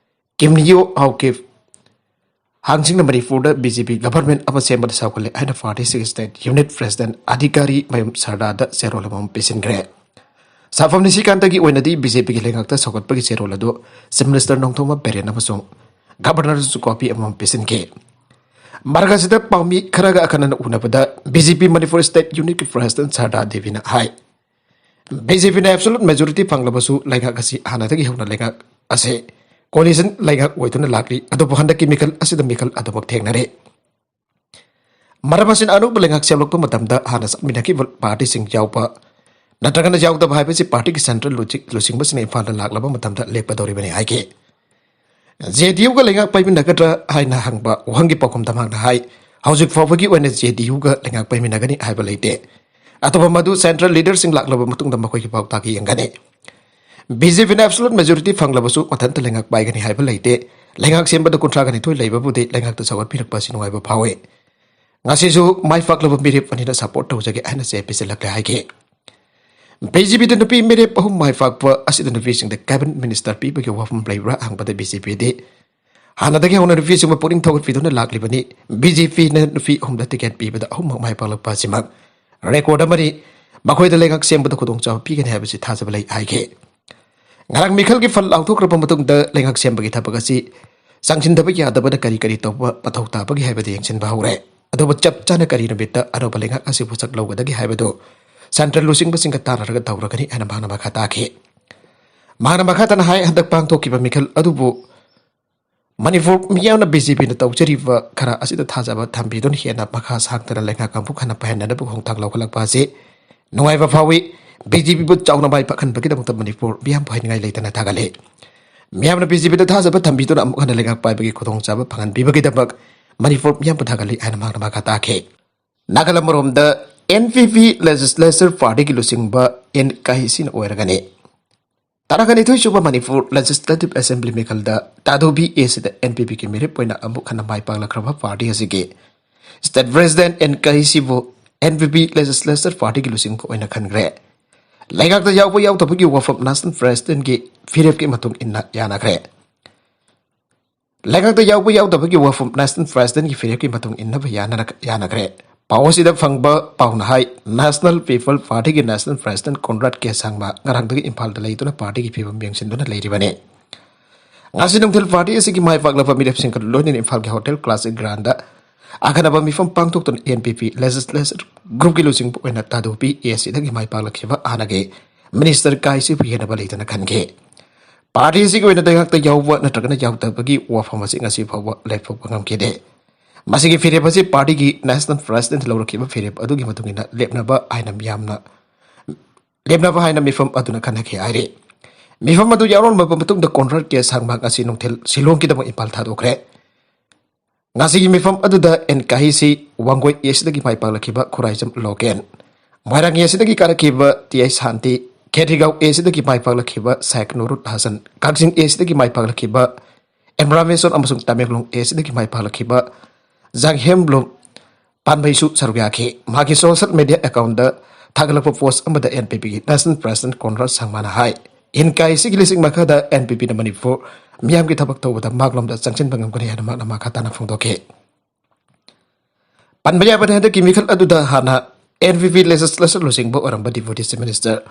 ꯀꯤꯝꯅꯤꯌꯣ ꯍꯥꯎꯀꯤꯞ ꯍꯥꯡꯁꯤꯡꯅ ꯃꯅꯤꯄꯨꯔꯗ ꯕꯤ ꯖꯦ ꯄꯤ ꯒꯚꯔꯟꯃꯦꯟꯠ ꯑꯃ ꯁꯦꯝꯕꯗ ꯁꯧꯒꯠꯂꯦ ꯍꯥꯏꯅ ꯄꯥꯔꯇꯤꯁꯤꯒꯤ ꯁ꯭ꯇꯦꯠ ꯌꯨꯅꯤꯠ ꯄ꯭ꯔꯦꯁꯤꯗꯦꯟꯠ ꯑꯙꯤꯀꯥꯔꯤ ꯃꯌꯨꯝ ꯁꯔꯗꯥꯗ ꯆꯦꯔꯣꯜ ꯑꯃꯃꯝ ꯄꯤꯁꯤꯟꯈ꯭ꯔꯦ꯫ ꯁꯥꯐꯝ ꯅꯤꯁꯤꯀꯥꯟꯇꯒꯤ ꯑꯣꯏꯅꯗꯤ ꯕꯤ ꯖꯦ ꯄꯤꯒꯤ ꯂꯩꯉꯥꯛꯇ ꯁꯧꯒꯠꯄꯒꯤ ꯆꯦꯔꯣꯜ ꯑꯗꯨ ꯆꯤꯐ ꯃꯤꯅꯤꯁꯇꯔ ꯅꯣꯡꯊꯣꯝꯕꯝ ꯕꯤꯔꯦꯟ ꯑꯃꯁꯨꯡ ꯒꯚꯔꯅꯔꯗꯁꯨ ꯀꯣꯄꯤ ꯑꯃꯃꯝ ꯄꯤꯁꯤꯟꯈꯤ꯫ ꯃꯔꯛ ꯑꯁꯤꯗ ꯄꯥꯎꯃꯤ ꯈꯔꯒ ꯑꯈꯟꯅꯅ ꯎꯅꯕꯗ ꯕꯤ ꯖꯦ ꯄꯤ ꯃꯅꯤꯄꯨꯔ ꯁ꯭ꯇꯦꯠ ꯌꯨꯅꯤꯠꯀꯤ ꯄ꯭ꯔꯦꯁꯤꯗꯦꯟꯠ ꯁꯔꯗꯥ ꯗꯦꯕꯤꯅ ꯍꯥꯏ, ꯕꯤ ꯖꯦ ꯄꯤꯅ ꯑꯦꯕꯁꯣꯂꯨꯠ ꯃꯦꯖꯣꯔꯤꯇꯤ ꯐꯪꯂꯕꯁꯨ ꯂꯩꯉꯥꯛ ꯑꯁꯤ ꯍꯥꯟꯅꯗꯒꯤ ꯍꯧꯅ ꯂꯩꯉꯥꯛ ꯑꯁꯤ ꯀꯣꯂꯤꯁꯟ ꯂꯩꯉꯥꯛ ꯑꯣꯏꯗꯨꯅ ꯂꯥꯛꯂꯤ꯫ ꯑꯗꯨꯕꯨ ꯍꯟꯗꯛꯀꯤ ꯃꯤꯈꯜ ꯑꯁꯤꯗ ꯃꯤꯈꯜ ꯑꯗꯨꯃꯛ ꯊꯦꯡꯅꯔꯦ꯫ ꯃꯔꯝ ꯑꯁꯤꯅ ꯑꯅꯧꯕ ꯂꯩꯉꯥꯛ ꯁꯦꯝꯂꯛꯄ ꯃꯇꯝꯗ ꯍꯥꯟꯅ ꯆꯠꯃꯤꯟꯅꯈꯤꯕ ꯄꯥꯔꯇꯤꯁꯤꯡ ꯌꯥꯎꯕ ꯅꯠꯇ꯭ꯔꯒꯅ ꯌꯥꯎꯗꯕ ꯍꯥꯏꯕꯁꯤ ꯄꯥꯔꯇꯤꯒꯤ ꯁꯦꯟꯇ꯭ꯔꯦꯜ ꯂꯨꯆꯤꯡ-, ꯂꯨꯆꯤꯡꯕꯁꯤꯡꯅ ꯏꯝꯐꯥꯜꯗ ꯂꯥꯛꯂꯕ ꯃꯇꯝꯗ ꯂꯦꯞꯀꯗꯧꯔꯤꯕꯅꯤ ꯍꯥꯏꯈꯤ꯫ ꯖꯦ ꯗꯤ ꯌꯨꯒ ꯂꯩꯉꯥꯛ ꯄꯥꯏꯃꯤꯟꯅꯒꯗ꯭ꯔꯥ ꯍꯥꯏꯅ ꯍꯪꯕ ꯋꯥꯍꯪꯒꯤ ꯄꯥꯎꯈꯨꯝꯗ ꯃꯍꯥꯛꯅ ꯍꯥꯏ, ꯍꯧꯖꯤꯛ ꯐꯥꯎꯕꯒꯤ ꯑꯣꯏꯅ ꯖꯦ ꯗꯤ ꯌꯨꯒ ꯂꯩꯉꯥꯛ ꯄꯥꯏꯃꯤꯟꯅꯒꯅꯤ ꯍꯥꯏꯕ ꯂꯩꯇꯦ꯫ ꯑꯇꯣꯞꯄ ꯃꯗꯨ ꯁꯦꯟꯇ꯭ꯔꯦꯜ ꯂꯤꯗꯔꯁꯤꯡ ꯂꯥꯛꯂꯕ ꯃꯇꯨꯡꯗ ꯃꯈꯣꯏꯒꯤ ꯄꯥꯎꯇꯥꯛ ꯌꯦꯡꯒꯅꯤ꯫ ꯕꯤ ꯖꯦ ꯄꯤꯅ absolute majority ꯐꯪꯂꯕꯁꯨ ꯃꯊꯟꯇ ꯂꯩꯉꯥꯛ ꯄꯥꯏꯒꯅꯤ ꯍꯥꯏꯕ ꯂꯩꯇꯦ꯫ ꯂꯩꯉꯥꯛ ꯁꯦꯝꯕꯗ ꯀꯨꯟꯊ꯭ꯔꯥ ꯒ ꯅꯤꯊꯣꯏ ꯂꯩꯕꯕꯨꯗꯤ ꯂꯩꯉꯥꯛꯇ ꯆꯥꯎꯈꯠꯄꯤꯔꯛꯄ ꯑꯁꯤ ꯅꯨꯡꯉꯥꯏꯕ ꯐꯥꯎꯏ꯫ ꯉꯁꯤꯁꯨ ꯃꯥꯏ ꯄꯥꯛꯂꯕ ꯃꯤꯔꯦꯞ ꯑꯅꯤꯅ support ꯇꯧꯖꯒꯦ ꯍꯥꯏꯅ ꯆꯦ ꯄꯤꯁꯤꯜꯂꯛꯂꯦ ꯍꯥꯏꯈꯤ꯫ ꯕꯤ ꯖꯦ ꯄꯤꯗ ꯅꯨꯄꯤ ꯃꯤꯔꯦꯞ ꯑꯍꯨꯝ ꯃꯥꯏ ꯄꯥꯛꯄ ꯑꯁꯤꯗ ꯅꯨꯄꯤꯁꯤꯡꯗ cabinet minister ꯄꯤꯕꯒꯤ ꯋꯥꯐꯝ ꯂꯩꯕ꯭ꯔꯥ ꯍꯪꯕꯗ ꯕꯤ ꯖꯦ ꯄꯤꯗꯤ ꯍꯥꯟꯅꯗꯒꯤ ꯍꯧꯅ ꯅꯨꯄꯤꯁꯤꯡꯕꯨ ꯄꯨꯛꯅꯤꯡ ꯊꯧꯒꯠꯄꯤꯗꯨꯅ ꯂꯥꯛꯂꯤꯕꯅꯤ꯫ ꯕꯤ ꯖꯦ ꯄꯤꯅ ꯅꯨꯄꯤ ꯑꯍꯨꯝꯗ ticket ꯄꯤꯕꯗ ꯑꯍꯨꯝꯃꯛ ꯃꯥꯏ ꯄꯥꯛꯂꯛꯄ ꯑꯁꯤꯃꯛ record ꯑꯃꯅꯤ꯫ ꯃꯈꯣꯏꯗ ꯂꯩꯉꯥꯛ ꯁꯦꯝꯕꯗ ꯈꯨꯗꯣꯡꯆꯥꯕ ꯄꯤꯒꯅꯤ ꯍꯥꯏꯕꯁꯤ ꯊꯥꯖꯕ ꯂꯩ ꯍꯥꯏꯈꯤ꯫ ꯉꯔꯥꯡ ꯃꯤꯈꯜꯒꯤ ꯐꯜ ꯂꯥꯎꯊꯣꯛꯈ꯭ꯔꯕ ꯃꯇꯨꯡꯗ ꯂꯩꯉꯥꯛ ꯁꯦꯝꯕꯒꯤ ꯊꯕꯛ ꯑꯁꯤ ꯆꯪꯁꯤꯟꯗꯕ ꯌꯥꯗꯕꯅ ꯀꯔꯤ ꯀꯔꯤ ꯇꯧꯕ ꯃꯊꯧ ꯇꯥꯕꯒꯦ ꯍꯥꯏꯕꯗꯨ ꯌꯦꯡꯁꯤꯟꯕ ꯍꯧꯔꯦ꯫ ꯑꯗꯨꯕꯨ ꯆꯞ ꯆꯥꯅ ꯀꯔꯤ ꯅꯨꯃꯤꯠꯇ ꯑꯅꯧꯕ ꯂꯩꯉꯥꯛ ꯑꯁꯤꯕꯨ ꯁꯛ ꯂꯧꯒꯗꯒꯦ ꯍꯥꯏꯕꯗꯨ central ꯂꯨꯆꯤꯡꯕꯁꯤꯡꯒ ꯇꯥꯟꯅꯔꯒ ꯇꯧꯔꯒꯅꯤ ꯍꯥꯏꯅ ꯃꯍꯥꯛꯅ ꯃꯈꯥ ꯇꯥꯈꯤ꯫ ꯃꯍꯥꯛꯅ ꯃꯈꯥ ꯇꯥꯅ ꯍꯥꯏ, ꯍꯟꯗꯛ ꯄꯥꯡꯊꯣꯛꯈꯤꯕ ꯃꯤꯈꯜ ꯑꯗꯨꯕꯨ ꯃꯅꯤꯄꯨꯔ ꯃꯤꯌꯥꯝꯅ ꯕꯤ ꯖꯦ ꯄꯤꯅ ꯇꯧꯖꯔꯤꯕ ꯈꯔ ꯑꯁꯤꯗ ꯊꯥꯖꯕ ꯊꯝꯕꯤꯗꯨꯅ ꯍꯦꯟꯅ ꯃꯈꯥ ꯁꯥꯡꯊꯅ ꯂꯩꯉꯥꯛ ꯑꯃꯨꯛ ꯍꯟꯅ ꯄꯥꯏꯍꯟꯅꯅꯕ ꯈꯣꯡꯊꯥꯡ ꯂꯧꯈꯠꯂꯛꯄ ꯑꯁꯤ ꯅꯨꯡꯉꯥꯏꯕ ꯐꯥꯎꯏ꯫ ꯕꯤ ꯖꯦ ꯄꯤꯕꯨ ꯆꯥꯎꯅ ꯃꯥꯏ ꯄꯥꯛꯍꯟꯕꯒꯤꯗꯃꯛꯇ ꯃꯅꯤꯄꯨꯔ ꯃꯤꯌꯥꯝ ꯄꯥꯏꯅꯤꯡꯉꯥꯏ ꯂꯩꯇꯅ ꯊꯥꯒꯠꯂꯤ꯫ ꯃꯤꯌꯥꯝꯅ ꯕꯤ ꯖꯦ ꯄꯤꯗ ꯊꯥꯖꯕ ꯊꯝꯕꯤꯗꯨꯅ ꯑꯃꯨꯛ ꯍꯟꯅ ꯂꯩꯉꯥꯛ ꯄꯥꯏꯕꯒꯤ ꯈꯨꯗꯣꯡꯆꯥꯕ ꯐꯪꯍꯟꯕꯤꯕꯒꯤꯗꯃꯛ ꯃꯅꯤꯄꯨꯔ ꯃꯤꯌꯥꯝꯕꯨ ꯊꯥꯒꯠꯂꯤ ꯍꯥꯏꯅ ꯃꯍꯥꯛꯅ ꯃꯈꯥ ꯇꯥꯈꯤ꯫ Nagaland ꯃꯔꯣꯝꯗ and P P legislature partyꯒꯤ ꯂꯨꯆꯤꯡꯕ ꯑꯦꯟ ꯀꯥꯍꯤꯁꯤꯅ ꯑꯣꯏꯔꯒꯅꯤ꯫ ꯇꯔꯥꯒ ꯅꯤꯊꯣꯏ ꯁꯨꯕ ꯃꯅꯤꯄꯨꯔ Legislative Assembly ꯃꯤꯈꯜꯗ ꯇꯥꯗꯣꯕꯤ ꯑꯦ ꯁꯤꯗ ꯑꯦꯟ ꯄꯤ ꯄꯤꯒꯤ ꯃꯤꯔꯦꯞ ꯑꯣꯏꯅ ꯑꯃꯨꯛ ꯍꯟꯅ ꯃꯥꯏ ꯄꯥꯛꯂꯛꯈ꯭ꯔꯕ party ꯑꯁꯤꯒꯤ state president ꯑꯦꯟ ꯀꯥꯍꯤꯁꯤꯕꯨ ꯑꯦꯟ ꯄꯤ ꯄꯤ legislature partyꯒꯤ ꯂꯨꯆꯤꯡꯕ ꯑꯣꯏꯅ ꯈꯟꯈ꯭ꯔꯦ꯫ ꯂꯩꯉꯥꯛꯇ ꯌꯥꯎꯕ ꯌꯥꯎꯗꯕꯒꯤ ꯋꯥꯐꯝ national presidentꯀꯤ ꯐꯤꯔꯦꯞꯀꯤ ꯃꯇꯨꯡ ꯏꯟꯅ ꯌꯥꯅꯈ꯭ꯔꯦ꯫ ꯂꯩꯉꯥꯛꯇ ꯌꯥꯎꯕ ꯌꯥꯎꯗꯕꯒꯤ ꯋꯥꯐꯝ national presidentꯀꯤ ꯐꯤꯔꯦꯞꯀꯤ ꯃꯇꯨꯡ ꯏꯟꯅꯕ ꯌꯥꯅꯔꯛ-, ꯌꯥꯅꯈ꯭ꯔꯦ꯫ ꯄꯥꯎ ꯑꯁꯤꯗ ꯐꯪꯕ ꯄꯥꯎꯅ ꯍꯥꯏ, National People Partyꯒꯤ national president ꯀꯣꯟꯔꯥꯗ ꯀꯦ ꯁꯥꯡꯃ ꯉꯔꯥꯡꯗꯒꯤ ꯏꯝꯐꯥꯜꯗ ꯂꯩꯗꯨꯅ partyꯒꯤ ꯐꯤꯕꯝ ꯌꯦꯡꯁꯤꯟꯗꯨꯅ ꯂꯩꯔꯤꯕꯅꯤ꯫ ꯉꯁꯤ ꯅꯨꯡꯊꯤꯜ party ꯑꯁꯤꯒꯤ ꯃꯥꯏ ꯄꯥꯛꯂꯕ ꯃꯤꯔꯦꯞꯁꯤꯡꯒ ꯂꯣꯏꯅꯅ ꯏꯝꯐꯥꯜꯒꯤ Hotel Classic Groundꯗ ꯑꯈꯟꯅꯕ ꯃꯤꯐꯝ ꯄꯥꯡꯊꯣꯛꯇꯨꯅ ꯑꯦꯟ ꯄꯤ ꯄꯤ legislature groupꯀꯤ ꯂꯨꯆꯤꯡꯕ ꯑꯣꯏꯅ ꯇꯥꯗꯣꯕꯤ ꯑꯦ ꯁꯤꯗꯒꯤ ꯃꯥꯏ ꯄꯥꯛꯂꯛꯈꯤꯕ ꯍꯥꯟꯅꯒꯤ minister ꯀꯥꯍꯤꯁꯤꯕꯨ ꯌꯦꯟꯅꯕ ꯂꯩꯇꯅ ꯈꯟꯈꯤ꯫ Party ꯑꯁꯤꯒꯤ ꯑꯣꯏꯅ ꯂꯩꯉꯥꯛꯇ ꯌꯥꯎꯕ ꯅꯠꯇ꯭ꯔꯒꯅ ꯌꯥꯎꯗꯕꯒꯤ ꯋꯥꯐꯝ ꯑꯁꯤ ꯉꯁꯤ ꯐꯥꯎꯕ ꯂꯦꯞꯊꯣꯛꯄ ꯉꯝꯈꯤꯗꯦ꯫ ꯃꯁꯤꯒꯤ ꯐꯤꯔꯦꯞ ꯑꯁꯤ partyꯒꯤ national president ꯂꯧꯔꯛꯈꯤꯕ ꯐꯤꯔꯦꯞ ꯑꯗꯨꯒꯤ ꯃꯇꯨꯡ ꯏꯟꯅ ꯂꯦꯞꯅꯕ ꯍꯥꯏꯅ ꯃꯤꯌꯥꯝꯅ, ꯂꯦꯞꯅꯕ ꯍꯥꯏꯅ ꯃꯤꯐꯝ ꯑꯗꯨꯅ ꯈꯟꯅꯈꯤ ꯍꯥꯏꯔꯤ꯫ ꯃꯤꯐꯝ ꯑꯗꯨ ꯌꯥꯎꯔꯝꯂꯕ ꯃꯇꯨꯡꯗ ꯀꯣꯟꯔꯥꯗ ꯀꯦ ꯁꯥꯡꯃ ꯉꯁꯤ ꯅꯨꯡꯊꯤꯜ ꯁꯤꯂꯣꯡꯒꯤꯗꯃꯛ ꯏꯝꯐꯥꯜ ꯊꯥꯗꯣꯛꯈ꯭ꯔꯦ꯫ ꯉꯁꯤꯒꯤ ꯃꯤꯐꯝ ꯑꯗꯨꯗ ꯑꯦꯟ ꯀꯥꯍꯤꯁꯤ, ꯋꯥꯡꯒꯣꯏ ꯑꯦ ꯁꯤꯗꯒꯤ ꯃꯥꯏ ꯄꯥꯛꯂꯛꯈꯤꯕ ꯈꯨꯔꯥꯏꯖꯝ ꯂꯣꯀꯦꯟ, ꯃꯣꯏꯔꯥꯡ ꯑꯦ ꯁꯤꯗꯒꯤ ꯀꯥꯔꯛꯈꯤꯕ ꯇꯤ ꯑꯥꯏ ꯁꯥꯟꯇꯤ, ꯈꯦꯇ꯭ꯔꯤꯒꯥꯎ ꯑꯦ ꯁꯤꯗꯒꯤ ꯃꯥꯏ ꯄꯥꯛꯂꯛꯈꯤꯕ ꯁꯥꯏꯈ ꯅꯨꯔꯨꯠ ꯍꯁꯟ, ꯀꯛꯆꯤꯡ ꯑꯦ ꯁꯤꯗꯒꯤ ꯃꯥꯏ ꯄꯥꯛꯂꯛꯈꯤꯕ ꯑꯦꯝ ꯔꯥꯃꯦꯁꯣꯔ ꯑꯃꯁꯨꯡ ꯇꯃꯦꯡꯂꯣꯡ ꯑꯦ ꯁꯤꯗꯒꯤ ꯃꯥꯏ ꯄꯥꯛꯂꯛꯈꯤꯕ ꯖꯥꯡꯍꯦꯝꯂꯨꯝ ꯄꯥꯟꯕꯩꯁꯨ ꯁꯔꯨꯛ ꯌꯥꯈꯤ꯫ ꯃꯍꯥꯛꯀꯤ ꯁꯣꯁꯦꯜ ꯃꯤꯗꯤꯌꯥ ꯑꯦꯀꯥꯎꯟꯗ ꯊꯥꯒꯠꯂꯛꯄ ꯄꯣꯁ ꯑꯃꯗ ꯑꯦꯟ ꯄꯤ ꯄꯤꯒꯤ ꯅꯦꯁꯅꯦꯜ ꯄ꯭ꯔꯦꯁꯤꯗꯦꯟꯠ ꯀꯣꯟꯔꯥꯗ ꯁꯪꯃꯥꯅ ꯍꯥꯏ, ꯏꯟꯀꯥꯏ ꯑꯁꯤꯒꯤ ꯂꯤꯁꯤꯡ ꯃꯈꯥꯗ ꯑꯦꯟ ꯄꯤ ꯄꯤꯅ ꯃꯅꯤꯄꯨꯔ ꯃꯤꯌꯥꯝꯒꯤ ꯊꯕꯛ ꯇꯧꯕꯗ ꯃꯥꯛꯂꯣꯝꯗ ꯆꯪꯁꯤꯟꯕ ꯉꯝꯒꯅꯤ ꯍꯥꯏꯅ ꯃꯍꯥꯛꯅ ꯃꯈꯥ ꯇꯥꯅ ꯐꯣꯡꯗꯣꯛꯈꯤ꯫ ꯄꯟꯕ ꯌꯥꯕꯅꯤ, ꯍꯟꯗꯛꯀꯤ ꯃꯤꯈꯜ ꯑꯗꯨꯗ ꯍꯥꯟꯅ ꯑꯦꯟ ꯄꯤ ꯄꯤ ꯂꯦꯖꯤꯁꯂꯦꯆꯔ ꯂꯨꯆꯤꯡꯕ ꯑꯣꯏꯔꯝꯕ deputy chief minister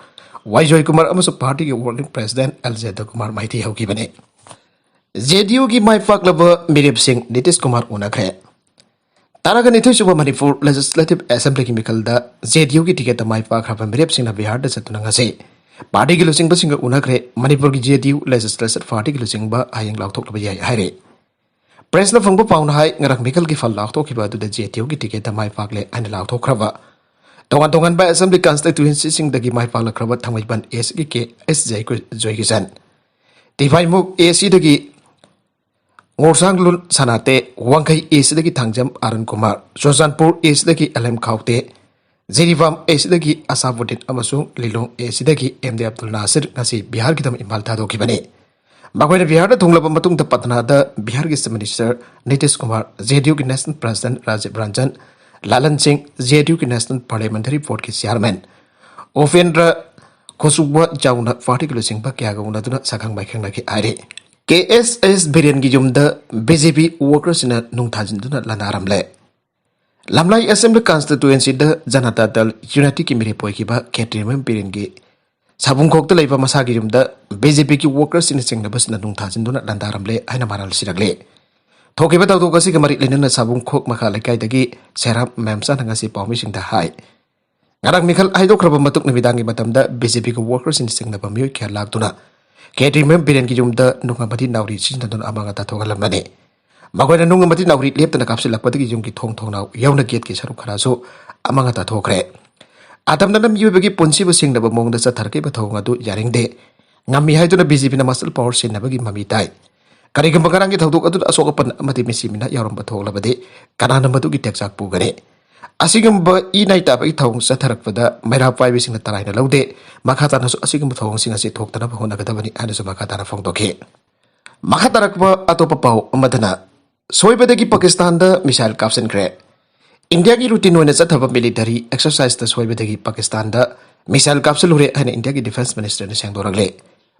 Y Joykumar ꯑꯃꯁꯨꯡ ꯄꯥꯔꯇꯤꯒꯤ working president L Jendra Kumar ꯃꯥꯏꯊꯤ ꯍꯧꯈꯤꯕꯅꯤ꯫ ꯖꯦ ꯗꯤ ꯌꯨꯒꯤ ꯃꯥꯏ ꯄꯥꯛꯂꯕ ꯃꯤꯔꯦꯞꯁꯤꯡ ꯅꯤꯇꯤꯁ ꯀꯨꯃꯥꯔ ꯎꯅꯈ꯭ꯔꯦ꯫ ꯇꯔꯥꯒ ꯅꯤꯊꯣꯏ ꯁꯨꯕ ꯃꯅꯤꯄꯨꯔ ꯂꯦꯖꯤꯁꯂꯦꯇꯤꯚ ꯑꯦꯁꯦꯝꯕ꯭ꯂꯤꯒꯤ ꯃꯤꯈꯜꯗ ꯖꯦ ꯗꯤ ꯌꯨꯒꯤ ꯇꯤꯀꯦꯠꯇ ꯃꯥꯏ ꯄꯥꯛꯈ꯭ꯔꯕ ꯃꯤꯔꯦꯞꯁꯤꯡꯅ ꯕꯤꯍꯥꯔꯗ ꯆꯠꯇꯨꯅ ꯉꯁꯤ ꯄꯥꯔꯇꯤꯒꯤ ꯂꯨꯆꯤꯡꯕꯁꯤꯡꯒ ꯎꯅꯈ꯭ꯔꯦ꯫ ꯃꯅꯤꯄꯨꯔꯒꯤ ꯖꯦ ꯗꯤ ꯌꯨ ꯂꯦꯖꯤꯁꯂꯦꯆꯔ ꯄꯥꯔꯇꯤꯒꯤ ꯂꯨꯆꯤꯡꯕ ꯍꯌꯦꯡ ꯂꯥꯎꯊꯣꯛꯂꯕ ꯌꯥꯏ ꯍꯥꯏꯔꯦ꯫ ꯄ꯭ꯔꯦꯁꯅ ꯐꯪꯕ ꯄꯥꯎꯅ ꯍꯥꯏ, ꯉꯔꯥꯡ ꯃꯤꯈꯜꯒꯤ ꯐꯜ ꯂꯥꯎꯊꯣꯛꯈꯤꯕ ꯑꯗꯨꯗ ꯖꯦ ꯗꯤ ꯌꯨꯒꯤ ꯇꯤꯀꯦꯠꯇ ꯃꯥꯏ ꯄꯥꯛꯂꯦ ꯍꯥꯏꯅ ꯂꯥꯎꯊꯣꯛꯈ꯭ꯔꯕ ꯇꯣꯉꯥꯟ ꯇꯣꯉꯥꯟꯕ ꯑꯦꯁꯦꯝꯕ꯭ꯂꯤ ꯀꯟꯁꯇꯤꯇ꯭ꯌꯨꯌꯦꯟꯁꯤꯁꯤꯡꯗꯒꯤ ꯃꯥꯏ ꯄꯥꯛꯂꯛꯈ꯭ꯔꯕ ꯊꯥꯡꯃꯩꯕꯟ ꯑꯦ ꯁꯤꯒꯤ ꯀꯦ ꯑꯦꯁ ꯖꯣꯏ-, ꯖꯣꯏꯀꯤꯁꯟ, ꯇꯤꯐꯥꯏꯃꯨꯛ ꯑꯦ ꯁꯤꯗꯒꯤ ꯉꯣꯔꯁꯥꯡꯂꯨꯟ ꯁꯅꯥꯇꯦ, ꯋꯥꯡꯈꯩ ꯑꯦ ꯁꯤꯗꯒꯤ ꯊꯥꯡꯖꯝ ꯑꯥꯔꯨꯟ ꯀꯨꯃꯥꯔ, ꯆꯨꯔꯆꯥꯟꯄꯨꯔ ꯑꯦ ꯁꯤꯗꯒꯤ ꯑꯦꯜ ꯑꯦꯝ ꯈꯥꯎꯇꯦ, ꯖꯤꯔꯤꯕꯥꯝ ꯑꯦ ꯁꯤꯗꯒꯤ ꯑꯁꯥꯕꯨꯗꯤꯟ ꯑꯃꯁꯨꯡ ꯂꯤꯂꯣꯡ ꯑꯦ ꯁꯤꯗꯒꯤ ꯑꯦꯝ ꯗꯤ ꯑꯕꯗꯨꯜ ꯅꯥꯁꯤꯔ ꯉꯁꯤ ꯕꯤꯍꯥꯔꯒꯤꯗꯃꯛ ꯏꯝꯐꯥꯜ ꯊꯥꯗꯣꯛꯈꯤꯕꯅꯤ꯫ ꯃꯈꯣꯏꯅ ꯕꯤꯍꯥꯔꯗ ꯊꯨꯡꯂꯕ ꯃꯇꯨꯡꯗ ꯄꯠꯅꯥꯗ ꯕꯤꯍꯥꯔꯒꯤ chief minister Nitish Kumar, J D ꯌꯨꯒꯤ ꯅꯦꯁꯅꯦꯜ ꯄ꯭ꯔꯦꯁꯤꯗꯦꯟꯠ ꯔꯥꯖꯤꯕ ꯔꯟꯖꯟ, ꯂꯥꯂꯟ ꯁꯤꯡ, ꯖꯦ ꯗꯤ ꯌꯨꯒꯤ ꯅꯦꯁꯅꯦꯜ ꯄꯥꯔꯂꯤꯌꯥꯃꯦꯟꯇꯔꯤ ꯕꯣꯔꯗꯀꯤ ꯆꯤꯌꯥꯔꯃꯦꯟ ꯎꯄꯦꯟꯗ꯭ꯔ ꯈꯨꯁꯋꯥ ꯌꯥꯎꯅ ꯄꯥꯔꯇꯤꯒꯤ ꯂꯨꯆꯤꯡꯕ ꯀꯌꯥꯒ ꯎꯅꯗꯨꯅ ꯁꯛꯈꯪ ꯃꯥꯏꯈꯪꯅꯈꯤ ꯍꯥꯏꯔꯤ꯫ ꯀꯦ ꯑꯦꯁ ꯑꯦꯁ ꯕꯤꯔꯦꯟꯒꯤ ꯌꯨꯝꯗ ꯕꯤ ꯖꯦ ꯄꯤ ꯋꯥꯔꯀꯔꯁꯤꯡꯅ ꯅꯨꯡ ꯊꯥꯖꯤꯟꯗꯨꯅ ꯂꯥꯟꯗꯥꯔꯝꯂꯦ꯫ ꯂꯝꯂꯥꯏ ꯑꯦꯁꯦꯝꯕ꯭ꯂꯤ ꯀꯟꯁꯇꯤꯇ꯭ꯌꯨꯌꯦꯟꯁꯤꯗ ꯖꯅꯇꯥ ꯗꯜ ꯌꯨꯅꯥꯏꯇꯦꯗꯀꯤ ꯃꯤꯔꯦꯞ ꯑꯣꯏꯈꯤꯕ ꯈꯦꯇ꯭ꯔꯤꯃꯌꯨꯝ ꯕꯤꯔꯦꯟꯒꯤ ꯁꯥꯕꯨꯡꯈꯣꯛꯇ ꯂꯩꯕ ꯃꯁꯥꯒꯤ ꯌꯨꯝꯗ ꯕꯤ ꯖꯦ ꯄꯤꯒꯤ ꯋꯥꯔꯀꯔꯁꯤꯡꯅ ꯆꯤꯡꯅꯕꯁꯤꯡꯅ ꯅꯨꯡ ꯊꯥꯖꯤꯟꯗꯨꯅ ꯂꯥꯟꯗꯥꯔꯝꯂꯦ ꯍꯥꯏꯅ ꯃꯔꯥꯜ ꯁꯤꯔꯛꯂꯦ꯫ ꯊꯣꯛꯈꯤꯕ ꯊꯧꯗꯣꯛ ꯑꯁꯤꯒ ꯃꯔꯤ ꯂꯩꯅꯅ ꯁꯥꯕꯨꯡꯈꯣꯛ ꯃꯈꯥ ꯂꯩꯀꯥꯏꯗꯒꯤ ꯁꯦꯔꯥꯝ ꯃꯦꯝꯆꯥꯅ ꯉꯁꯤ ꯄꯥꯎꯃꯤꯁꯤꯡꯗ ꯍꯥꯏ, ꯉꯔꯥꯡ ꯃꯤꯈꯜ ꯍꯥꯏꯗꯣꯛꯈ꯭ꯔꯕ ꯃꯇꯨꯡ ꯅꯨꯃꯤꯗꯥꯡꯒꯤ ꯃꯇꯝꯗ ꯕꯤ ꯖꯦ ꯄꯤꯒꯤ ꯋꯥꯔꯀꯔꯁꯤꯡꯅ ꯆꯤꯡꯅꯕ ꯃꯤꯑꯣꯏ ꯀꯌꯥ ꯂꯥꯛꯇꯨꯅ ꯈꯦꯇ꯭ꯔꯤꯃꯌꯨꯝ ꯕꯤꯔꯦꯟꯒꯤ ꯌꯨꯝꯗ ꯅꯨꯡ ꯑꯃꯗꯤ ꯅꯥꯎꯔꯤ ꯁꯤꯖꯤꯟꯅꯗꯨꯅ ꯑꯃꯥꯡ ꯑꯇꯥ ꯊꯣꯛꯍꯜꯂꯝꯕꯅꯤ꯫ ꯃꯈꯣꯏꯅ ꯅꯨꯡ ꯑꯃꯗꯤ ꯅꯥꯎꯔꯤ ꯂꯦꯞꯇꯅ ꯀꯥꯞꯁꯤꯜꯂꯛꯄꯗꯒꯤ ꯌꯨꯝꯒꯤ ꯊꯣꯡ ꯊꯣꯡꯅꯥꯎ ꯌꯥꯎꯅ ꯒꯦꯠꯀꯤ ꯁꯔꯨꯛ ꯈꯔꯁꯨ ꯑꯃꯥꯡ ꯑꯇꯥ ꯊꯣꯛꯈ꯭ꯔꯦ꯫ ꯑꯇꯝꯅꯅ ꯃꯤꯑꯣꯏꯕꯒꯤ ꯄꯨꯟꯁꯤꯕꯨ ꯁꯤꯡꯅꯕ ꯃꯑꯣꯡꯗ ꯆꯠꯊꯔꯛꯈꯤꯕ ꯊꯧꯑꯣꯡ ꯑꯗꯨ ꯌꯥꯅꯤꯡꯗꯦ꯫ ꯉꯝꯃꯤ ꯍꯥꯏꯗꯨꯅ ꯕꯤ ꯖꯦ ꯄꯤꯅ ꯃꯁꯜ ꯄꯥꯋꯔ ꯁꯤꯖꯤꯟꯅꯕꯒꯤ ꯃꯃꯤ ꯇꯥꯏ꯫ ꯀꯔꯤꯒꯨꯝꯕ ꯉꯔꯥꯡꯒꯤ ꯊꯧꯗꯣꯛ ꯑꯗꯨꯗ ꯑꯁꯣꯛ ꯑꯄꯟ ꯑꯃꯗꯤ ꯃꯤꯁꯤ ꯃꯤꯅꯥ ꯌꯥꯎꯔꯝꯕ ꯊꯣꯛꯂꯕꯗꯤ ꯀꯅꯥꯅ ꯃꯗꯨꯒꯤ ꯇꯦꯛꯆꯥꯛ ꯄꯨꯒꯅꯤ? ꯑꯁꯤꯒꯨꯝꯕ ꯏ ꯅꯥꯏ ꯇꯥꯕꯒꯤ ꯊꯧꯑꯣꯡ ꯆꯠꯊꯔꯛꯄꯗ ꯃꯩꯔꯥ ꯄꯥꯏꯕꯁꯤꯡꯅ ꯇꯔꯥꯏꯅ ꯂꯧꯗꯦ꯫ ꯃꯈꯥ ꯇꯥꯅꯁꯨ ꯑꯁꯤꯒꯨꯝꯕ ꯊꯧꯑꯣꯡꯁꯤꯡ ꯑꯁꯤ ꯊꯣꯛꯇꯅꯕ ꯍꯣꯠꯅꯒꯗꯕꯅꯤ ꯍꯥꯏꯅꯁꯨ ꯃꯈꯥ ꯇꯥꯅ ꯐꯣꯡꯗꯣꯛꯈꯤ꯫ ꯃꯈꯥ ꯇꯥꯔꯛꯄ ꯑꯇꯣꯞꯄ ꯄꯥꯎ ꯑꯃꯗꯅ, ꯁꯣꯏꯕꯗꯒꯤ ꯄꯥꯀꯤꯁꯇꯥꯟꯗ ꯃꯤꯁꯥꯏꯜ ꯀꯥꯞꯁꯤꯟꯈ꯭ꯔꯦ꯫ ꯏꯟꯗꯤꯌꯥꯒꯤ ꯔꯨꯇꯤꯟ ꯑꯣꯏꯅ ꯆꯠꯊꯕ ꯃꯤꯂꯤꯇꯔꯤ ꯑꯦꯛꯁꯔꯁꯥꯏꯖꯇ ꯁꯣꯏꯕꯗꯒꯤ ꯄꯥꯀꯤꯁꯇꯥꯟꯗ ꯃꯤꯁꯥꯏꯜ ꯀꯥꯞꯁꯤꯜꯂꯨꯔꯦ ꯍꯥꯏꯅ ꯏꯟꯗꯤꯌꯥꯒꯤ ꯗꯤꯐꯦꯟꯁ ꯃꯤꯅꯤꯁꯇꯔꯅ ꯁꯦꯡꯗꯣꯔꯛꯂꯦ꯫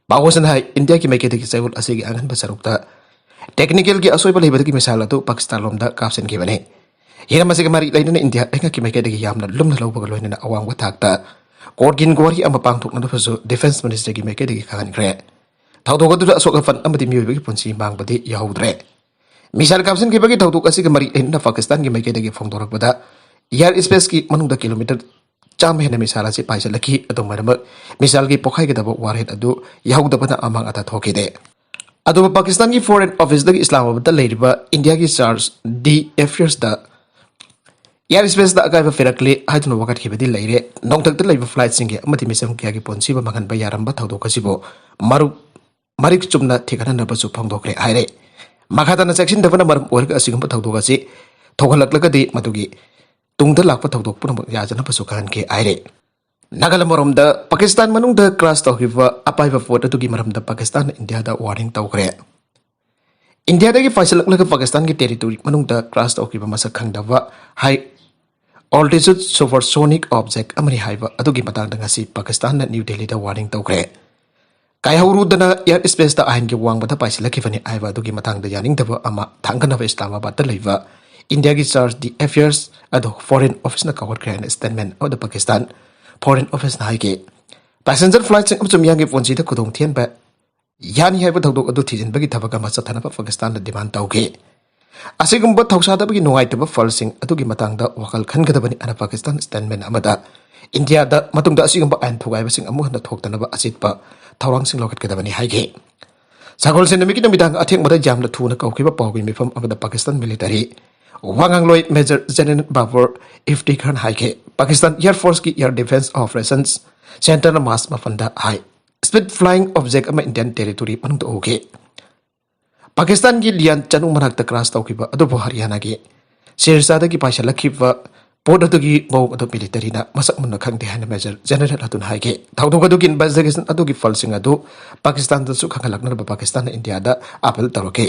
ꯄꯥꯎ ꯑꯁꯤꯅ ꯍꯥꯏ, ꯏꯟꯗꯤꯌꯥꯒꯤ ꯃꯥꯏꯀꯩꯗꯒꯤ ꯆꯌꯣꯜ ꯑꯁꯤꯒꯤ ꯑꯉꯟꯕ ꯁꯔꯨꯛꯇ ꯇꯦꯛꯅꯤꯀꯦꯜꯒꯤ ꯑꯁꯣꯏꯕ ꯂꯩꯕꯗꯒꯤ ꯃꯤꯁꯥꯏꯜ ꯑꯗꯨ ꯄꯥꯀꯤꯁꯇꯥꯟ ꯂꯣꯝꯗ ꯀꯥꯞꯁꯤꯟꯈꯤꯕꯅꯤ꯫ ꯍꯤꯔꯝ ꯑꯁꯤꯒ ꯃꯔꯤ ꯂꯩꯅꯅ ꯏꯟꯗꯤꯌꯥ ꯂꯩꯉꯥꯛꯀꯤ ꯃꯥꯏꯀꯩꯗꯒꯤ ꯌꯥꯝꯅ ꯂꯨꯝꯅ ꯂꯧꯕꯒ ꯂꯣꯏꯅꯅ ꯑꯋꯥꯡꯕ ꯊꯥꯛꯇ ꯀꯣꯔꯠꯀꯤ ꯏꯟꯀ꯭ꯋꯥꯔꯤ ꯑꯃ ꯄꯥꯡꯊꯣꯛꯅꯕꯁꯨ ꯗꯤꯐꯦꯟꯁ ꯃꯤꯅꯤꯁꯇꯔꯒꯤ ꯃꯥꯏꯀꯩꯗꯒꯤ ꯈꯪꯍꯟꯈ꯭ꯔꯦ꯫ ꯊꯧꯗꯣꯛ ꯑꯗꯨꯗ ꯑꯁꯣꯛ ꯑꯄꯟ ꯑꯃꯗꯤ ꯃꯤꯑꯣꯏꯕꯒꯤ ꯄꯨꯟꯁꯤ ꯃꯥꯡꯕꯗꯤ ꯌꯥꯎꯍꯧꯗ꯭ꯔꯦ꯫ ꯃꯤꯁꯥꯏꯜ ꯀꯥꯞꯁꯤꯟꯈꯤꯕꯒꯤ ꯊꯧꯗꯣꯛ ꯑꯁꯤꯒ ꯃꯔꯤ ꯂꯩꯅꯅ ꯄꯥꯀꯤꯁꯇꯥꯟꯒꯤ ꯃꯥꯏꯀꯩꯗꯒꯤ ꯐꯣꯡꯗꯣꯔꯛꯄꯗ, ꯏꯌꯥꯔ ꯁ꯭ꯄꯦꯁꯀꯤ ꯃꯅꯨꯡꯗ ꯀꯤꯂꯣꯃꯤꯇꯔ ꯆꯥꯝꯃ ꯍꯦꯟꯅ ꯃꯤꯁꯥꯏꯜ ꯑꯁꯤ ꯄꯥꯏꯁꯤꯜꯂꯛꯈꯤ꯫ ꯑꯗꯨꯝ ꯑꯣꯏꯅꯃꯛ, ꯃꯤꯁꯥꯏꯜꯒꯤ ꯄꯣꯈꯥꯏꯒꯗꯕ ꯋꯥꯔꯍꯦꯠ ꯑꯗꯨ ꯌꯥꯍꯧꯗꯕꯅ ꯑꯃꯥꯡ ꯑꯇꯥ ꯊꯣꯛꯈꯤꯗꯦ꯫ ꯑꯗꯨꯕꯨ ꯄꯥꯀꯤꯁꯇꯥꯟꯒꯤ ꯐꯣꯔꯦꯟ ꯑꯣꯐꯤꯁꯇꯒꯤ ꯏꯁꯂꯥꯃꯥꯕꯥꯗꯇ ꯂꯩꯔꯤꯕ ꯏꯟꯗꯤꯌꯥꯒꯤ ꯆꯥꯔꯖ ꯗꯤ ꯑꯦꯐꯤꯌꯔꯁꯇ ꯏꯌꯥꯔ ꯁ꯭ꯄꯦꯁꯇ ꯑꯀꯥꯏꯕ ꯄꯤꯔꯛꯂꯦ ꯍꯥꯏꯗꯨꯅ ꯋꯥꯀꯠꯈꯤꯕꯗꯤ ꯂꯩꯔꯦ꯫ ꯅꯣꯡꯊꯛꯇ ꯂꯩꯕ ꯐ꯭ꯂꯥꯏꯠꯁꯤꯡꯒꯤ ꯑꯃꯗꯤ ꯃꯤꯁꯝ ꯀꯌꯥꯒꯤ ꯄꯨꯟꯁꯤꯕꯨ ꯃꯥꯡꯍꯟꯕ ꯌꯥꯔꯝꯕ ꯊꯧꯗꯣꯛ ꯑꯁꯤꯕꯨ ꯃꯔꯨ ꯃꯔꯤꯛ ꯆꯨꯝꯅ ꯊꯤꯒꯠꯅꯅꯕꯁꯨ ꯐꯣꯡꯗꯣꯛꯈ꯭ꯔꯦ ꯍꯥꯏꯔꯦ꯫ ꯃꯈꯥ ꯇꯥꯅ ꯆꯦꯛꯁꯤꯟꯗꯕꯅ ꯃꯔꯝ ꯑꯣꯏꯔꯒ ꯑꯁꯤꯒꯨꯝꯕ ꯊꯧꯗꯣꯛ ꯑꯁꯤ ꯊꯣꯛꯍꯜꯂꯛꯂꯒꯗꯤ ꯃꯗꯨꯒꯤ ꯇꯨꯡꯗ ꯂꯥꯛꯄ ꯊꯧꯗꯣꯛ ꯄꯨꯝꯅꯃꯛ ꯌꯥꯖꯅꯕꯁꯨ ꯈꯪꯍꯟꯈꯤ ꯍꯥꯏꯔꯦ꯫ ꯅꯥꯒꯥꯂꯦꯟ ꯃꯔꯣꯝꯗ, ꯄꯥꯀꯤꯁꯇꯥꯟ ꯃꯅꯨꯡꯗ ꯀ꯭ꯔꯥꯁ ꯇꯧꯈꯤꯕ ꯑꯄꯥꯏꯕ ꯄꯣꯠ ꯑꯗꯨꯒꯤ ꯃꯔꯝꯗ ꯄꯥꯀꯤꯁꯇꯥꯟꯅ ꯏꯟꯗꯤꯌꯥꯗ ꯋꯥꯔꯅꯤꯡ ꯇꯧꯈ꯭ꯔꯦ꯫ ꯏꯟꯗꯤꯌꯥꯗꯒꯤ ꯄꯥꯏꯁꯤꯜꯂꯛꯂꯒ ꯄꯥꯀꯤꯁꯇꯥꯟꯒꯤ ꯇꯦꯔꯤꯇꯣꯔꯤ ꯃꯅꯨꯡꯗ ꯀ꯭ꯔꯥꯁ ꯇꯧꯈꯤꯕ ꯃꯁꯛ ꯈꯪꯗꯕ ꯍꯥꯏ ꯑꯣꯜꯇꯤꯆꯨꯠ ꯁꯨꯄꯔꯁꯣꯅꯤꯛ ꯑꯣꯕꯖꯦꯛ ꯑꯃꯅꯤ ꯍꯥꯏꯕ ꯑꯗꯨꯒꯤ ꯃꯇꯥꯡꯗ ꯉꯁꯤ ꯄꯥꯀꯤꯁꯇꯥꯟꯅ ꯅ꯭ꯌꯨ ꯗꯦꯜꯂꯤꯗ ꯋꯥꯔꯅꯤꯡ ꯇꯧꯈ꯭ꯔꯦ꯫ ꯀꯥꯏꯍꯧꯔꯨꯗꯅ ꯏꯌꯥꯔ ꯁ꯭ꯄꯦꯁꯇ ꯑꯥꯏꯟꯒꯤ ꯋꯥꯡꯃꯗ ꯄꯥꯏꯁꯤꯜꯂꯛꯈꯤꯕꯅꯤ ꯍꯥꯏꯕ ꯑꯗꯨꯒꯤ ꯃꯇꯥꯡꯗ ꯌꯥꯅꯤꯡꯗꯕ ꯑꯃ ꯊꯥꯡꯒꯠꯅꯕ ꯏꯁꯂꯥꯃꯥꯕꯥꯗꯇ ꯂꯩꯕ ꯏꯟꯗꯤꯌꯥꯒꯤ ꯆꯥꯔꯖ ꯗꯤ ꯑꯦꯐꯤꯌꯔꯁ ꯑꯗꯨ ꯐꯣꯔꯦꯟ ꯑꯣꯐꯤꯁꯅ ꯀꯥꯎꯈꯠꯈ꯭ꯔꯦ ꯍꯥꯏꯅ ꯁ꯭ꯇꯦꯠꯃꯦꯟ ꯑꯃꯗ ꯄꯥꯀꯤꯁꯇꯥꯟ ꯐꯣꯔꯦꯟ ꯑꯣꯐꯤꯁꯅ ꯍꯥꯏꯈꯤ꯫ ꯄꯦꯁꯦꯟꯖꯔ ꯐ꯭ꯂꯥꯏꯠꯁꯤꯡ ꯑꯃꯁꯨꯡ ꯃꯤꯌꯥꯝꯒꯤ ꯄꯨꯟꯁꯤꯗ ꯈꯨꯗꯣꯡꯊꯤꯍꯟꯕ ꯌꯥꯅꯤ ꯍꯥꯏꯕ ꯊꯧꯗꯣꯛ ꯑꯗꯨ ꯊꯤꯖꯤꯟꯕꯒꯤ ꯊꯕꯛ ꯑꯃ ꯆꯠꯊꯅꯕ ꯄꯥꯀꯤꯁꯇꯥꯟꯅ ꯗꯤꯃꯥꯟ ꯇꯧꯈꯤ꯫ ꯑꯁꯤꯒꯨꯝꯕ ꯊꯧꯁꯥꯗꯕꯒꯤ ꯅꯨꯡꯉꯥꯏꯇꯕ ꯐꯜꯁꯤꯡ ꯑꯗꯨꯒꯤ ꯃꯇꯥꯡꯗ ꯋꯥꯈꯜ ꯈꯟꯒꯗꯕꯅꯤ ꯍꯥꯏꯅ ꯄꯥꯀꯤꯁꯇꯥꯟ ꯁ꯭ꯇꯦꯠꯃꯦꯟ ꯑꯃꯗ ꯏꯟꯗꯤꯌꯥꯗ ꯃꯇꯨꯡꯗ ꯑꯁꯤꯒꯨꯝꯕ ꯑꯥꯏꯟ ꯊꯨꯒꯥꯏꯕꯁꯤꯡ ꯑꯃꯨꯛ ꯍꯟꯅ ꯊꯣꯛꯇꯅꯕ ꯑꯆꯦꯠꯄ ꯊꯧꯔꯥꯡꯁꯤꯡ ꯂꯧꯈꯠꯀꯗꯕꯅꯤ ꯍꯥꯏꯈꯤ꯫ ꯁꯒꯣꯜꯁꯦꯟ ꯅꯨꯃꯤꯠꯀꯤ ꯅꯨꯃꯤꯗꯥꯡ ꯑꯊꯦꯡꯕꯗ ꯌꯥꯝꯅ ꯊꯨꯅ ꯀꯧꯈꯤꯕ ꯄꯥꯎꯒꯤ ꯃꯤꯐꯝ ꯑꯃꯗ ꯄꯥꯀꯤꯁꯇꯥꯟ ꯃꯤꯂꯤꯇꯔꯤ ꯋꯥ ꯉꯥꯡꯂꯣꯏ ꯃꯦꯖꯔ ꯖꯦꯅꯔꯦꯜ ꯕꯥꯕꯔ ꯏꯐꯇꯤꯈꯥꯔꯅ ꯍꯥꯏꯈꯤ, ꯄꯥꯀꯤꯁꯇꯥꯟ ꯑꯦꯌꯔ ꯐꯣꯔꯁꯀꯤ ꯑꯦꯌꯔ ꯗꯤꯐꯦꯟꯁ ꯑꯣꯄꯔꯦꯁꯟꯁ ꯁꯦꯟꯇꯔꯅ ꯃꯥꯔꯆ ꯃꯥꯄꯟꯗ ꯍꯥꯏ ꯁ꯭ꯄꯤꯠ ꯐ꯭ꯂꯥꯏꯡ ꯑꯣꯕꯖꯦꯛ ꯑꯃ ꯏꯟꯗꯤꯌꯥꯟ ꯇꯦꯔꯤꯇꯣꯔꯤ ꯃꯅꯨꯡꯗ ꯎꯈꯤ꯫ ꯄꯥꯀꯤꯁꯇꯥꯟꯒꯤ ꯂꯤꯌꯥꯟ ꯆꯅꯨ ꯃꯅꯥꯛꯇ ꯀ꯭ꯔꯥꯁ ꯇꯧꯈꯤꯕ ꯑꯗꯨꯕꯨ ꯍꯔꯤꯌꯥꯅꯥꯒꯤ ꯁꯤꯔꯁꯥꯗꯒꯤ ꯄꯥꯏꯁꯤꯜꯂꯛꯈꯤꯕ ꯄꯣꯠ ꯑꯗꯨꯒꯤ ꯃꯑꯣꯡ ꯑꯗꯨ ꯃꯤꯂꯤꯇꯔꯤꯅ ꯃꯁꯛ ꯃꯨꯟꯅ ꯈꯪꯗꯦ ꯍꯥꯏꯅ ꯃꯦꯖꯔ ꯖꯦꯅꯔꯦꯜ ꯑꯗꯨꯅ ꯍꯥꯏꯈꯤ꯫ ꯊꯧꯗꯣꯛ ꯑꯗꯨꯒꯤ ꯏꯟꯚꯦꯁꯇꯤꯒꯦꯁꯟ ꯑꯗꯨꯒꯤ ꯐꯜꯁꯤꯡ ꯑꯗꯨ ꯄꯥꯀꯤꯁꯇꯥꯟꯗꯁꯨ ꯈꯪꯍꯜꯂꯛꯅꯕ ꯄꯥꯀꯤꯁꯇꯥꯟꯅ ꯏꯟꯗꯤꯌꯥꯗ ꯑꯥꯄꯤꯜ ꯇꯧꯔꯛꯈꯤ꯫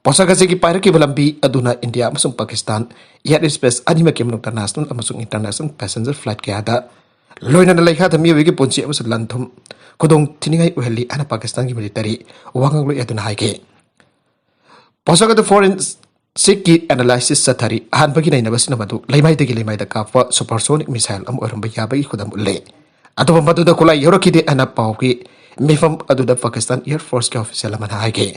ꯄꯣꯠꯁꯛ ꯑꯁꯤꯒꯤ ꯄꯥꯏꯔꯛꯈꯤꯕ ꯂꯝꯕꯤ ꯑꯗꯨꯅ ꯏꯟꯗꯤꯌꯥ ꯑꯃꯁꯨꯡ ꯄꯥꯀꯤꯁꯇꯥꯟ ꯏꯌꯥꯔ ꯁ꯭ꯄꯦꯁ ꯑꯅꯤꯃꯛꯀꯤ ꯃꯅꯨꯡꯗ ꯅꯦꯁꯅꯦꯜ ꯑꯃꯁꯨꯡ ꯏꯟꯇꯔꯅꯦꯁꯅꯦꯜ ꯄꯦꯁꯦꯟꯖꯔ ꯐ꯭ꯂꯥꯏꯠ ꯀꯌꯥꯗ, ꯂꯣꯏꯅꯅ ꯂꯩꯈꯥꯗ ꯃꯤꯑꯣꯏꯕꯒꯤ ꯄꯨꯟꯁꯤ ꯑꯃꯁꯨꯡ ꯂꯟ ꯊꯨꯝ ꯈꯨꯗꯣꯡ ꯊꯤꯅꯤꯡꯉꯥꯏ ꯑꯣꯏꯍꯜꯂꯤ ꯍꯥꯏꯅ ꯄꯥꯀꯤꯁꯇꯥꯟꯒꯤ ꯃꯤꯂꯤꯇꯔꯤ ꯋꯥꯉꯥꯡꯂꯣꯏ ꯑꯗꯨꯅ ꯍꯥꯏꯈꯤ꯫ ꯄꯣꯠꯁꯛ ꯑꯗꯨ ꯐꯣꯔꯦꯟꯁꯤꯛꯀꯤ ꯑꯦꯅꯥꯂꯥꯏꯁꯤꯁ ꯆꯠꯊꯔꯤ꯫ ꯑꯍꯥꯟꯕꯒꯤ ꯅꯩꯅꯕꯁꯤꯡ ꯑꯗꯨ ꯂꯩꯃꯥꯏꯗꯒꯤ ꯂꯩꯃꯥꯏꯗ ꯀꯥꯞꯄ ꯁꯨꯄꯔꯁꯣꯅꯤꯛ ꯃꯤꯁꯥꯏꯜ ꯑꯃ ꯑꯣꯏꯔꯝꯕ ꯌꯥꯕꯒꯤ ꯈꯨꯗꯝ ꯎꯠꯂꯦ꯫ ꯑꯗꯨꯕꯨ ꯃꯗꯨꯗ ꯈꯨꯠꯂꯥꯏ ꯌꯧꯔꯛꯈꯤꯗꯦ ꯍꯥꯏꯅ ꯄꯥꯎꯒꯤ ꯃꯤꯐꯝ ꯑꯗꯨꯗ ꯄꯥꯀꯤꯁꯇꯥꯟ ꯑꯦꯌꯔ ꯐꯣꯔꯁꯀꯤ ꯑꯣꯐꯤꯁꯤꯌꯦꯜ ꯑꯃꯅ ꯍꯥꯏꯈꯤ꯫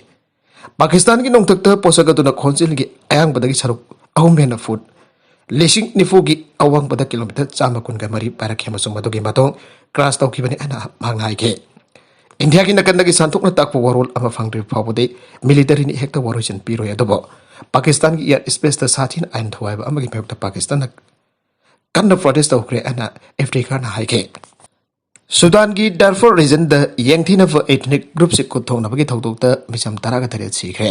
ꯄꯥꯀꯤꯁꯇꯥꯟꯒꯤ ꯅꯣꯡꯊꯛꯇ ꯄꯣꯠꯁꯛ ꯑꯗꯨꯅ ꯈꯣꯟꯖꯦꯜꯒꯤ ꯑꯌꯥꯡꯕꯗꯒꯤ ꯁꯔꯨꯛ ꯑꯍꯨꯝ ꯍꯦꯟꯅ ꯐꯨꯠ ꯂꯤꯁꯤꯡ ꯅꯤꯐꯨꯒꯤ ꯑꯋꯥꯡꯕꯗ ꯀꯤꯂꯣꯃꯤꯇꯔ ꯆꯥꯝꯃ ꯀꯨꯟꯒ ꯃꯔꯤ ꯄꯥꯏꯔꯛꯈꯤ ꯑꯃꯁꯨꯡ ꯃꯗꯨꯒꯤ ꯃꯇꯣꯡ ꯀ꯭ꯔꯥꯁ ꯇꯧꯈꯤꯕꯅꯤ ꯍꯥꯏꯅ ꯃꯍꯥꯛꯅ ꯍꯥꯏꯈꯤ꯫ ꯏꯟꯗꯤꯌꯥꯒꯤ ꯅꯥꯀꯟꯗꯒꯤ ꯁꯟꯗꯣꯛꯅ ꯇꯥꯛꯄ ꯋꯥꯔꯣꯜ ꯑꯃ ꯐꯪꯗ꯭ꯔꯤꯕ ꯐꯥꯎꯕꯗꯤ ꯃꯤꯂꯤꯇꯔꯤꯅ ꯍꯦꯛꯇ ꯋꯥꯔꯣꯏꯁꯤꯟ ꯄꯤꯔꯣꯏ, ꯑꯗꯨꯕꯨ ꯄꯥꯀꯤꯁꯇꯥꯟꯒꯤ ꯑꯦꯌꯔ ꯁ꯭ꯄꯦꯁꯇ ꯁꯥꯊꯤꯅ ꯑꯥꯏꯟ ꯊꯨꯒꯥꯏꯕ ꯑꯃꯒꯤ ꯃꯥꯌꯣꯛꯇ ꯄꯥꯀꯤꯁꯇꯥꯟꯅ ꯀꯟꯅ ꯄ꯭ꯔꯣꯇꯦꯁ ꯇꯧꯈ꯭ꯔꯦ ꯍꯥꯏꯅ ꯏꯐꯇꯤꯈꯥꯔꯅ ꯍꯥꯏꯈꯤ꯫ ꯁꯨꯗꯥꯟꯒꯤ ꯗꯥꯔꯐꯨꯔ ꯔꯤꯖꯟꯗ ꯌꯦꯡꯊꯤꯅꯕ ꯏꯊꯅꯤꯛ ꯒ꯭ꯔꯨꯞꯁꯤꯡ ꯈꯨꯠ ꯊꯣꯛꯅꯕꯒꯤ ꯊꯧꯗꯣꯛꯇ ꯃꯤꯆꯝ ꯇꯔꯥꯒ ꯇꯔꯦꯠ ꯁꯤꯈ꯭ꯔꯦ꯫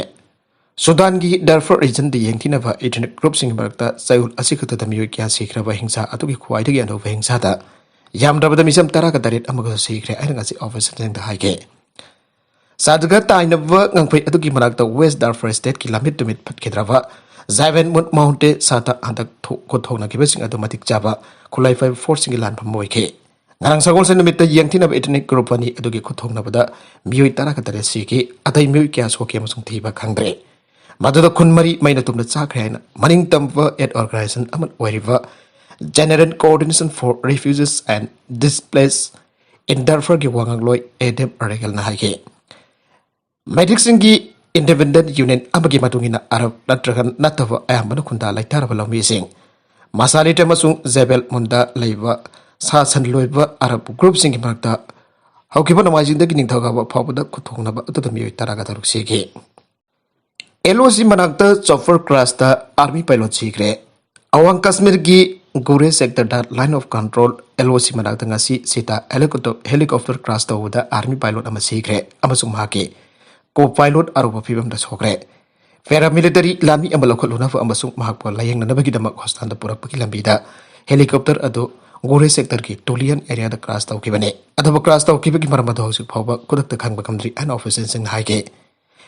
ꯁꯨꯗꯥꯟꯒꯤ ꯗꯥꯔꯐꯨꯔ ꯔꯤꯖꯟꯗ ꯌꯦꯡꯊꯤꯅꯕ ꯏꯊꯅꯤꯛ ꯒ꯭ꯔꯨꯞꯁꯤꯡꯒꯤ ꯃꯔꯛꯇ ꯆꯌꯣꯜ ꯑꯁꯤ ꯈꯛꯇꯗ ꯃꯤꯑꯣꯏ ꯀꯌꯥ ꯁꯤꯈ꯭ꯔꯕ ꯍꯤꯡꯁꯥ ꯑꯗꯨꯒꯤ ꯈ꯭ꯋꯥꯏꯗꯒꯤ ꯑꯅꯧꯕ ꯍꯤꯡꯁꯥꯗ ꯌꯥꯝꯗ꯭ꯔꯕꯗ ꯃꯤꯆꯝ ꯇꯔꯥꯒ ꯇꯔꯦꯠ ꯑꯃꯒꯁꯨ ꯁꯤꯈ꯭ꯔꯦ ꯍꯥꯏꯅ ꯉꯁꯤ ꯑꯣꯐꯤꯁꯤꯌꯦꯜꯁꯤꯡꯗ ꯍꯥꯏꯈꯤ꯫ ꯁꯥꯗꯒ ꯇꯥꯏꯅꯕ ꯉꯝꯈꯩ ꯑꯗꯨꯒꯤ ꯃꯅꯥꯛꯇ ꯋꯦꯁ ꯗꯥꯔꯐꯨꯔ ꯁ꯭ꯇꯦꯠꯀꯤ ꯂꯝꯃꯤꯠ ꯇꯨꯃꯤꯠ ꯐꯠꯈꯤꯗ꯭ꯔꯕ ꯖꯥꯏꯕꯦꯟ ꯃꯨꯠ ꯃꯥꯎꯟꯇꯦ ꯁꯥꯇ ꯍꯟꯗꯛ ꯊꯣ-, ꯈꯨꯠ ꯊꯣꯛꯅꯈꯤꯕꯁꯤꯡ ꯑꯗꯨ ꯃꯇꯤꯛ ꯆꯥꯕ ꯈꯨꯠꯂꯥꯏ ꯄꯥꯏꯕ ꯐꯣꯔꯁꯁꯤꯡꯒꯤ ꯂꯥꯟꯐꯝ ꯑꯣꯏꯈꯤ꯫ ꯉꯔꯥꯡ ꯁꯒꯣꯜꯁꯦꯟ ꯅꯨꯃꯤꯠꯇ ꯌꯦꯡꯊꯤꯅꯕ ꯏꯊꯅꯤꯛ ꯒ꯭ꯔꯨꯞ ꯑꯅꯤ ꯑꯗꯨꯒꯤ ꯈꯨꯠ ꯊꯣꯛꯅꯕꯗ ꯃꯤꯑꯣꯏ ꯇꯔꯥꯒ ꯇꯔꯦꯠ ꯁꯤꯈꯤ, ꯑꯇꯩ ꯃꯤꯑꯣꯏ ꯀꯌꯥ ꯁꯣꯛꯈꯤ ꯑꯃꯁꯨꯡ ꯊꯤꯕ ꯈꯪꯗ꯭ꯔꯦ꯫ ꯃꯗꯨꯗ ꯈꯨꯟ ꯃꯔꯤ ꯃꯩꯅ ꯇꯨꯝꯅ ꯆꯥꯈ꯭ꯔꯦ ꯍꯥꯏꯅ ꯃꯅꯤꯡ ꯇꯝꯕ ꯑꯦꯗ ꯑꯣꯔꯒꯅꯥꯏꯖꯦꯁꯟ ꯑꯃ ꯑꯣꯏꯔꯤꯕ General Coordination for Refugees and Displaced in Darfurꯒꯤ ꯋꯥꯉꯥꯡꯂꯣꯏ ꯑꯦꯗꯦꯝ ꯔꯦꯒꯦꯜꯅ ꯍꯥꯏꯈꯤ꯫ ꯃꯦꯗꯤꯛꯁꯤꯡꯒꯤ ꯏꯟꯗꯤꯄꯦꯟꯗꯦꯟꯠ ꯌꯨꯅꯤꯌꯟ ꯑꯃꯒꯤ ꯃꯇꯨꯡ ꯏꯟꯅ ꯑꯔꯕ ꯅꯠꯇ꯭ꯔꯒ ꯅꯠꯇꯕ ꯑꯌꯥꯝꯕꯅ ꯈꯨꯟꯗꯥ ꯂꯩꯇꯥꯔꯕ ꯂꯧꯃꯤꯁꯤꯡ, ꯃꯁꯥꯂꯤꯠ ꯑꯃꯁꯨꯡ ꯖꯦꯕꯦꯜ ꯃꯨꯟꯗ ꯂꯩꯕ ꯁꯥ ꯁꯟ ꯂꯣꯏꯕ ꯑꯔꯕ ꯒ꯭ꯔꯨꯞꯁꯤꯡꯒꯤ ꯃꯔꯛꯇ ꯍꯧꯈꯤꯕ ꯅꯣꯡꯃꯥꯏꯖꯤꯡꯗꯒꯤ ꯅꯤꯡꯊꯧꯀꯥꯕ ꯐꯥꯎꯕꯗ ꯈꯨꯠꯊꯣꯛꯅꯕ ꯑꯗꯨꯗ ꯃꯤꯑꯣꯏ ꯇꯔꯥꯒ ꯇꯔꯨꯛ ꯁꯤꯈꯤ꯫ ꯑꯦꯜ ꯑꯣ ꯁꯤ ꯃꯅꯥꯛꯇ ꯆꯣꯄꯔ ꯀ꯭ꯔꯥꯁꯇ ꯑꯥꯔꯃꯤ ꯄꯥꯏꯂꯣꯠ ꯁꯤꯈ꯭ꯔꯦ꯫ ꯑꯋꯥꯡ ꯀꯥꯁꯃꯤꯔꯒꯤ ꯒꯨꯔꯦ ꯁꯦꯛꯇꯔꯗ ꯂꯥꯏꯟ ꯑꯣꯐ ꯀꯟꯇ꯭ꯔꯣꯜ, ꯑꯦꯜ ꯑꯣ ꯁꯤ ꯃꯅꯥꯛꯇ ꯉꯁꯤ ꯁꯤꯇꯥ ꯍꯦꯂꯤꯀꯣꯞꯇꯔ, ꯍꯦꯂꯤꯀꯣꯞꯇꯔ ꯀ꯭ꯔꯥꯁ ꯇꯧꯕꯗ ꯑꯥꯔꯃꯤ ꯄꯥꯏꯂꯣꯠ ꯑꯃ ꯁꯤꯈ꯭ꯔꯦ ꯑꯃꯁꯨꯡ ꯃꯍꯥꯛꯀꯤ ꯀꯣ ꯄꯥꯏꯂꯣꯠ ꯑꯔꯨꯕ ꯐꯤꯕꯝꯗ ꯁꯣꯛꯈ꯭ꯔꯦ꯫ Paramilitary ꯂꯥꯟꯃꯤ ꯑꯃ ꯂꯧꯈꯠꯂꯨꯅꯕ ꯑꯃꯁꯨꯡ ꯃꯍꯥꯛꯄꯨ ꯂꯥꯌꯦꯡꯅꯅꯕꯒꯤꯗꯃꯛ ꯍꯣꯁꯇꯥꯜꯗ ꯄꯨꯔꯛꯄꯒꯤ ꯂꯝꯕꯤꯗ helicopter ꯑꯗꯨ ꯒꯣꯔꯦ ꯁꯦꯛꯇꯔꯒꯤ ꯇꯨꯂꯤꯌꯟ ꯑꯦꯔꯤꯌꯥꯗ ꯀ꯭ꯔꯥꯁ ꯇꯧꯈꯤꯕꯅꯤ꯫ ꯑꯗꯨꯕꯨ ꯀ꯭ꯔꯥꯁ ꯇꯧꯈꯤꯕꯒꯤ ꯃꯔꯝ ꯑꯗꯨ ꯍꯧꯖꯤꯛ ꯐꯥꯎꯕ ꯈꯨꯗꯛꯇ ꯈꯪꯕ ꯉꯝꯗ꯭ꯔꯤ ꯍꯥꯏꯅ ꯑꯣꯐꯤꯁꯤꯌꯦꯜꯁꯤꯡꯅ ꯍꯥꯏꯈꯤ꯫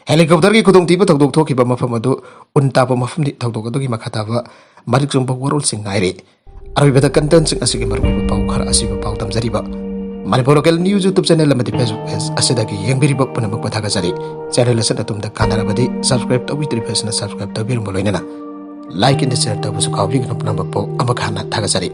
ꯍꯦꯂꯤꯀꯣꯞꯇꯔꯒꯤ ꯈꯨꯗꯣꯡꯊꯤꯕ ꯊꯧꯗꯣꯛ ꯊꯣꯛꯈꯤꯕ ꯃꯐꯝ ꯑꯗꯨ ꯎꯟ ꯇꯥꯕ ꯃꯐꯝꯅꯤ꯫ ꯊꯧꯗꯣꯛ ꯑꯗꯨꯒꯤ ꯃꯈꯥ ꯇꯥꯕ ꯃꯔꯤꯛ ꯆꯨꯝꯕ ꯋꯥꯔꯣꯜꯁꯤꯡ ꯉꯥꯏꯔꯤ꯫ ꯑꯔꯣꯏꯕꯗ ꯀꯟꯇꯦꯟꯁꯤꯡ ꯑꯁꯤꯒꯤ ꯃꯔꯨꯑꯣꯏꯕ ꯄꯥꯎ ꯈꯔ ꯑꯁꯤꯕꯨ ꯄꯥꯎ ꯇꯝꯖꯔꯤꯕ Manipur local news YouTube channel ꯑꯃꯗꯤ Facebook ꯄꯦꯖ ꯑꯁꯤꯗꯒꯤ ꯌꯦꯡꯕꯤꯔꯤꯕ ꯄꯨꯝꯅꯃꯛꯄꯨ ꯊꯥꯒꯠꯆꯔꯤ꯫ ꯆꯦꯅꯦꯜ ꯑꯁꯤꯅ ꯑꯗꯣꯝꯗ ꯀꯥꯟꯅꯔꯕꯗꯤ ꯁꯕꯁꯀ꯭ꯔꯥꯏꯕ ꯇꯧꯕꯤꯗ꯭ꯔꯤꯕ ꯑꯁꯤꯅ ꯁꯕꯁꯀ꯭ꯔꯥꯏꯕ ꯇꯧꯕꯤꯔꯝꯕ ꯂꯣꯏꯅꯅ ꯂꯥꯏꯛ ꯑꯦꯟ ꯁꯤꯌꯔ ꯇꯧꯕꯁꯨ ꯀꯥꯎꯕꯤꯒꯅꯨ꯫ ꯄꯨꯝꯅꯃꯛꯄꯨ ꯑꯃꯨꯛ ꯍꯟꯅ ꯊꯥꯒꯠꯆꯔꯤ꯫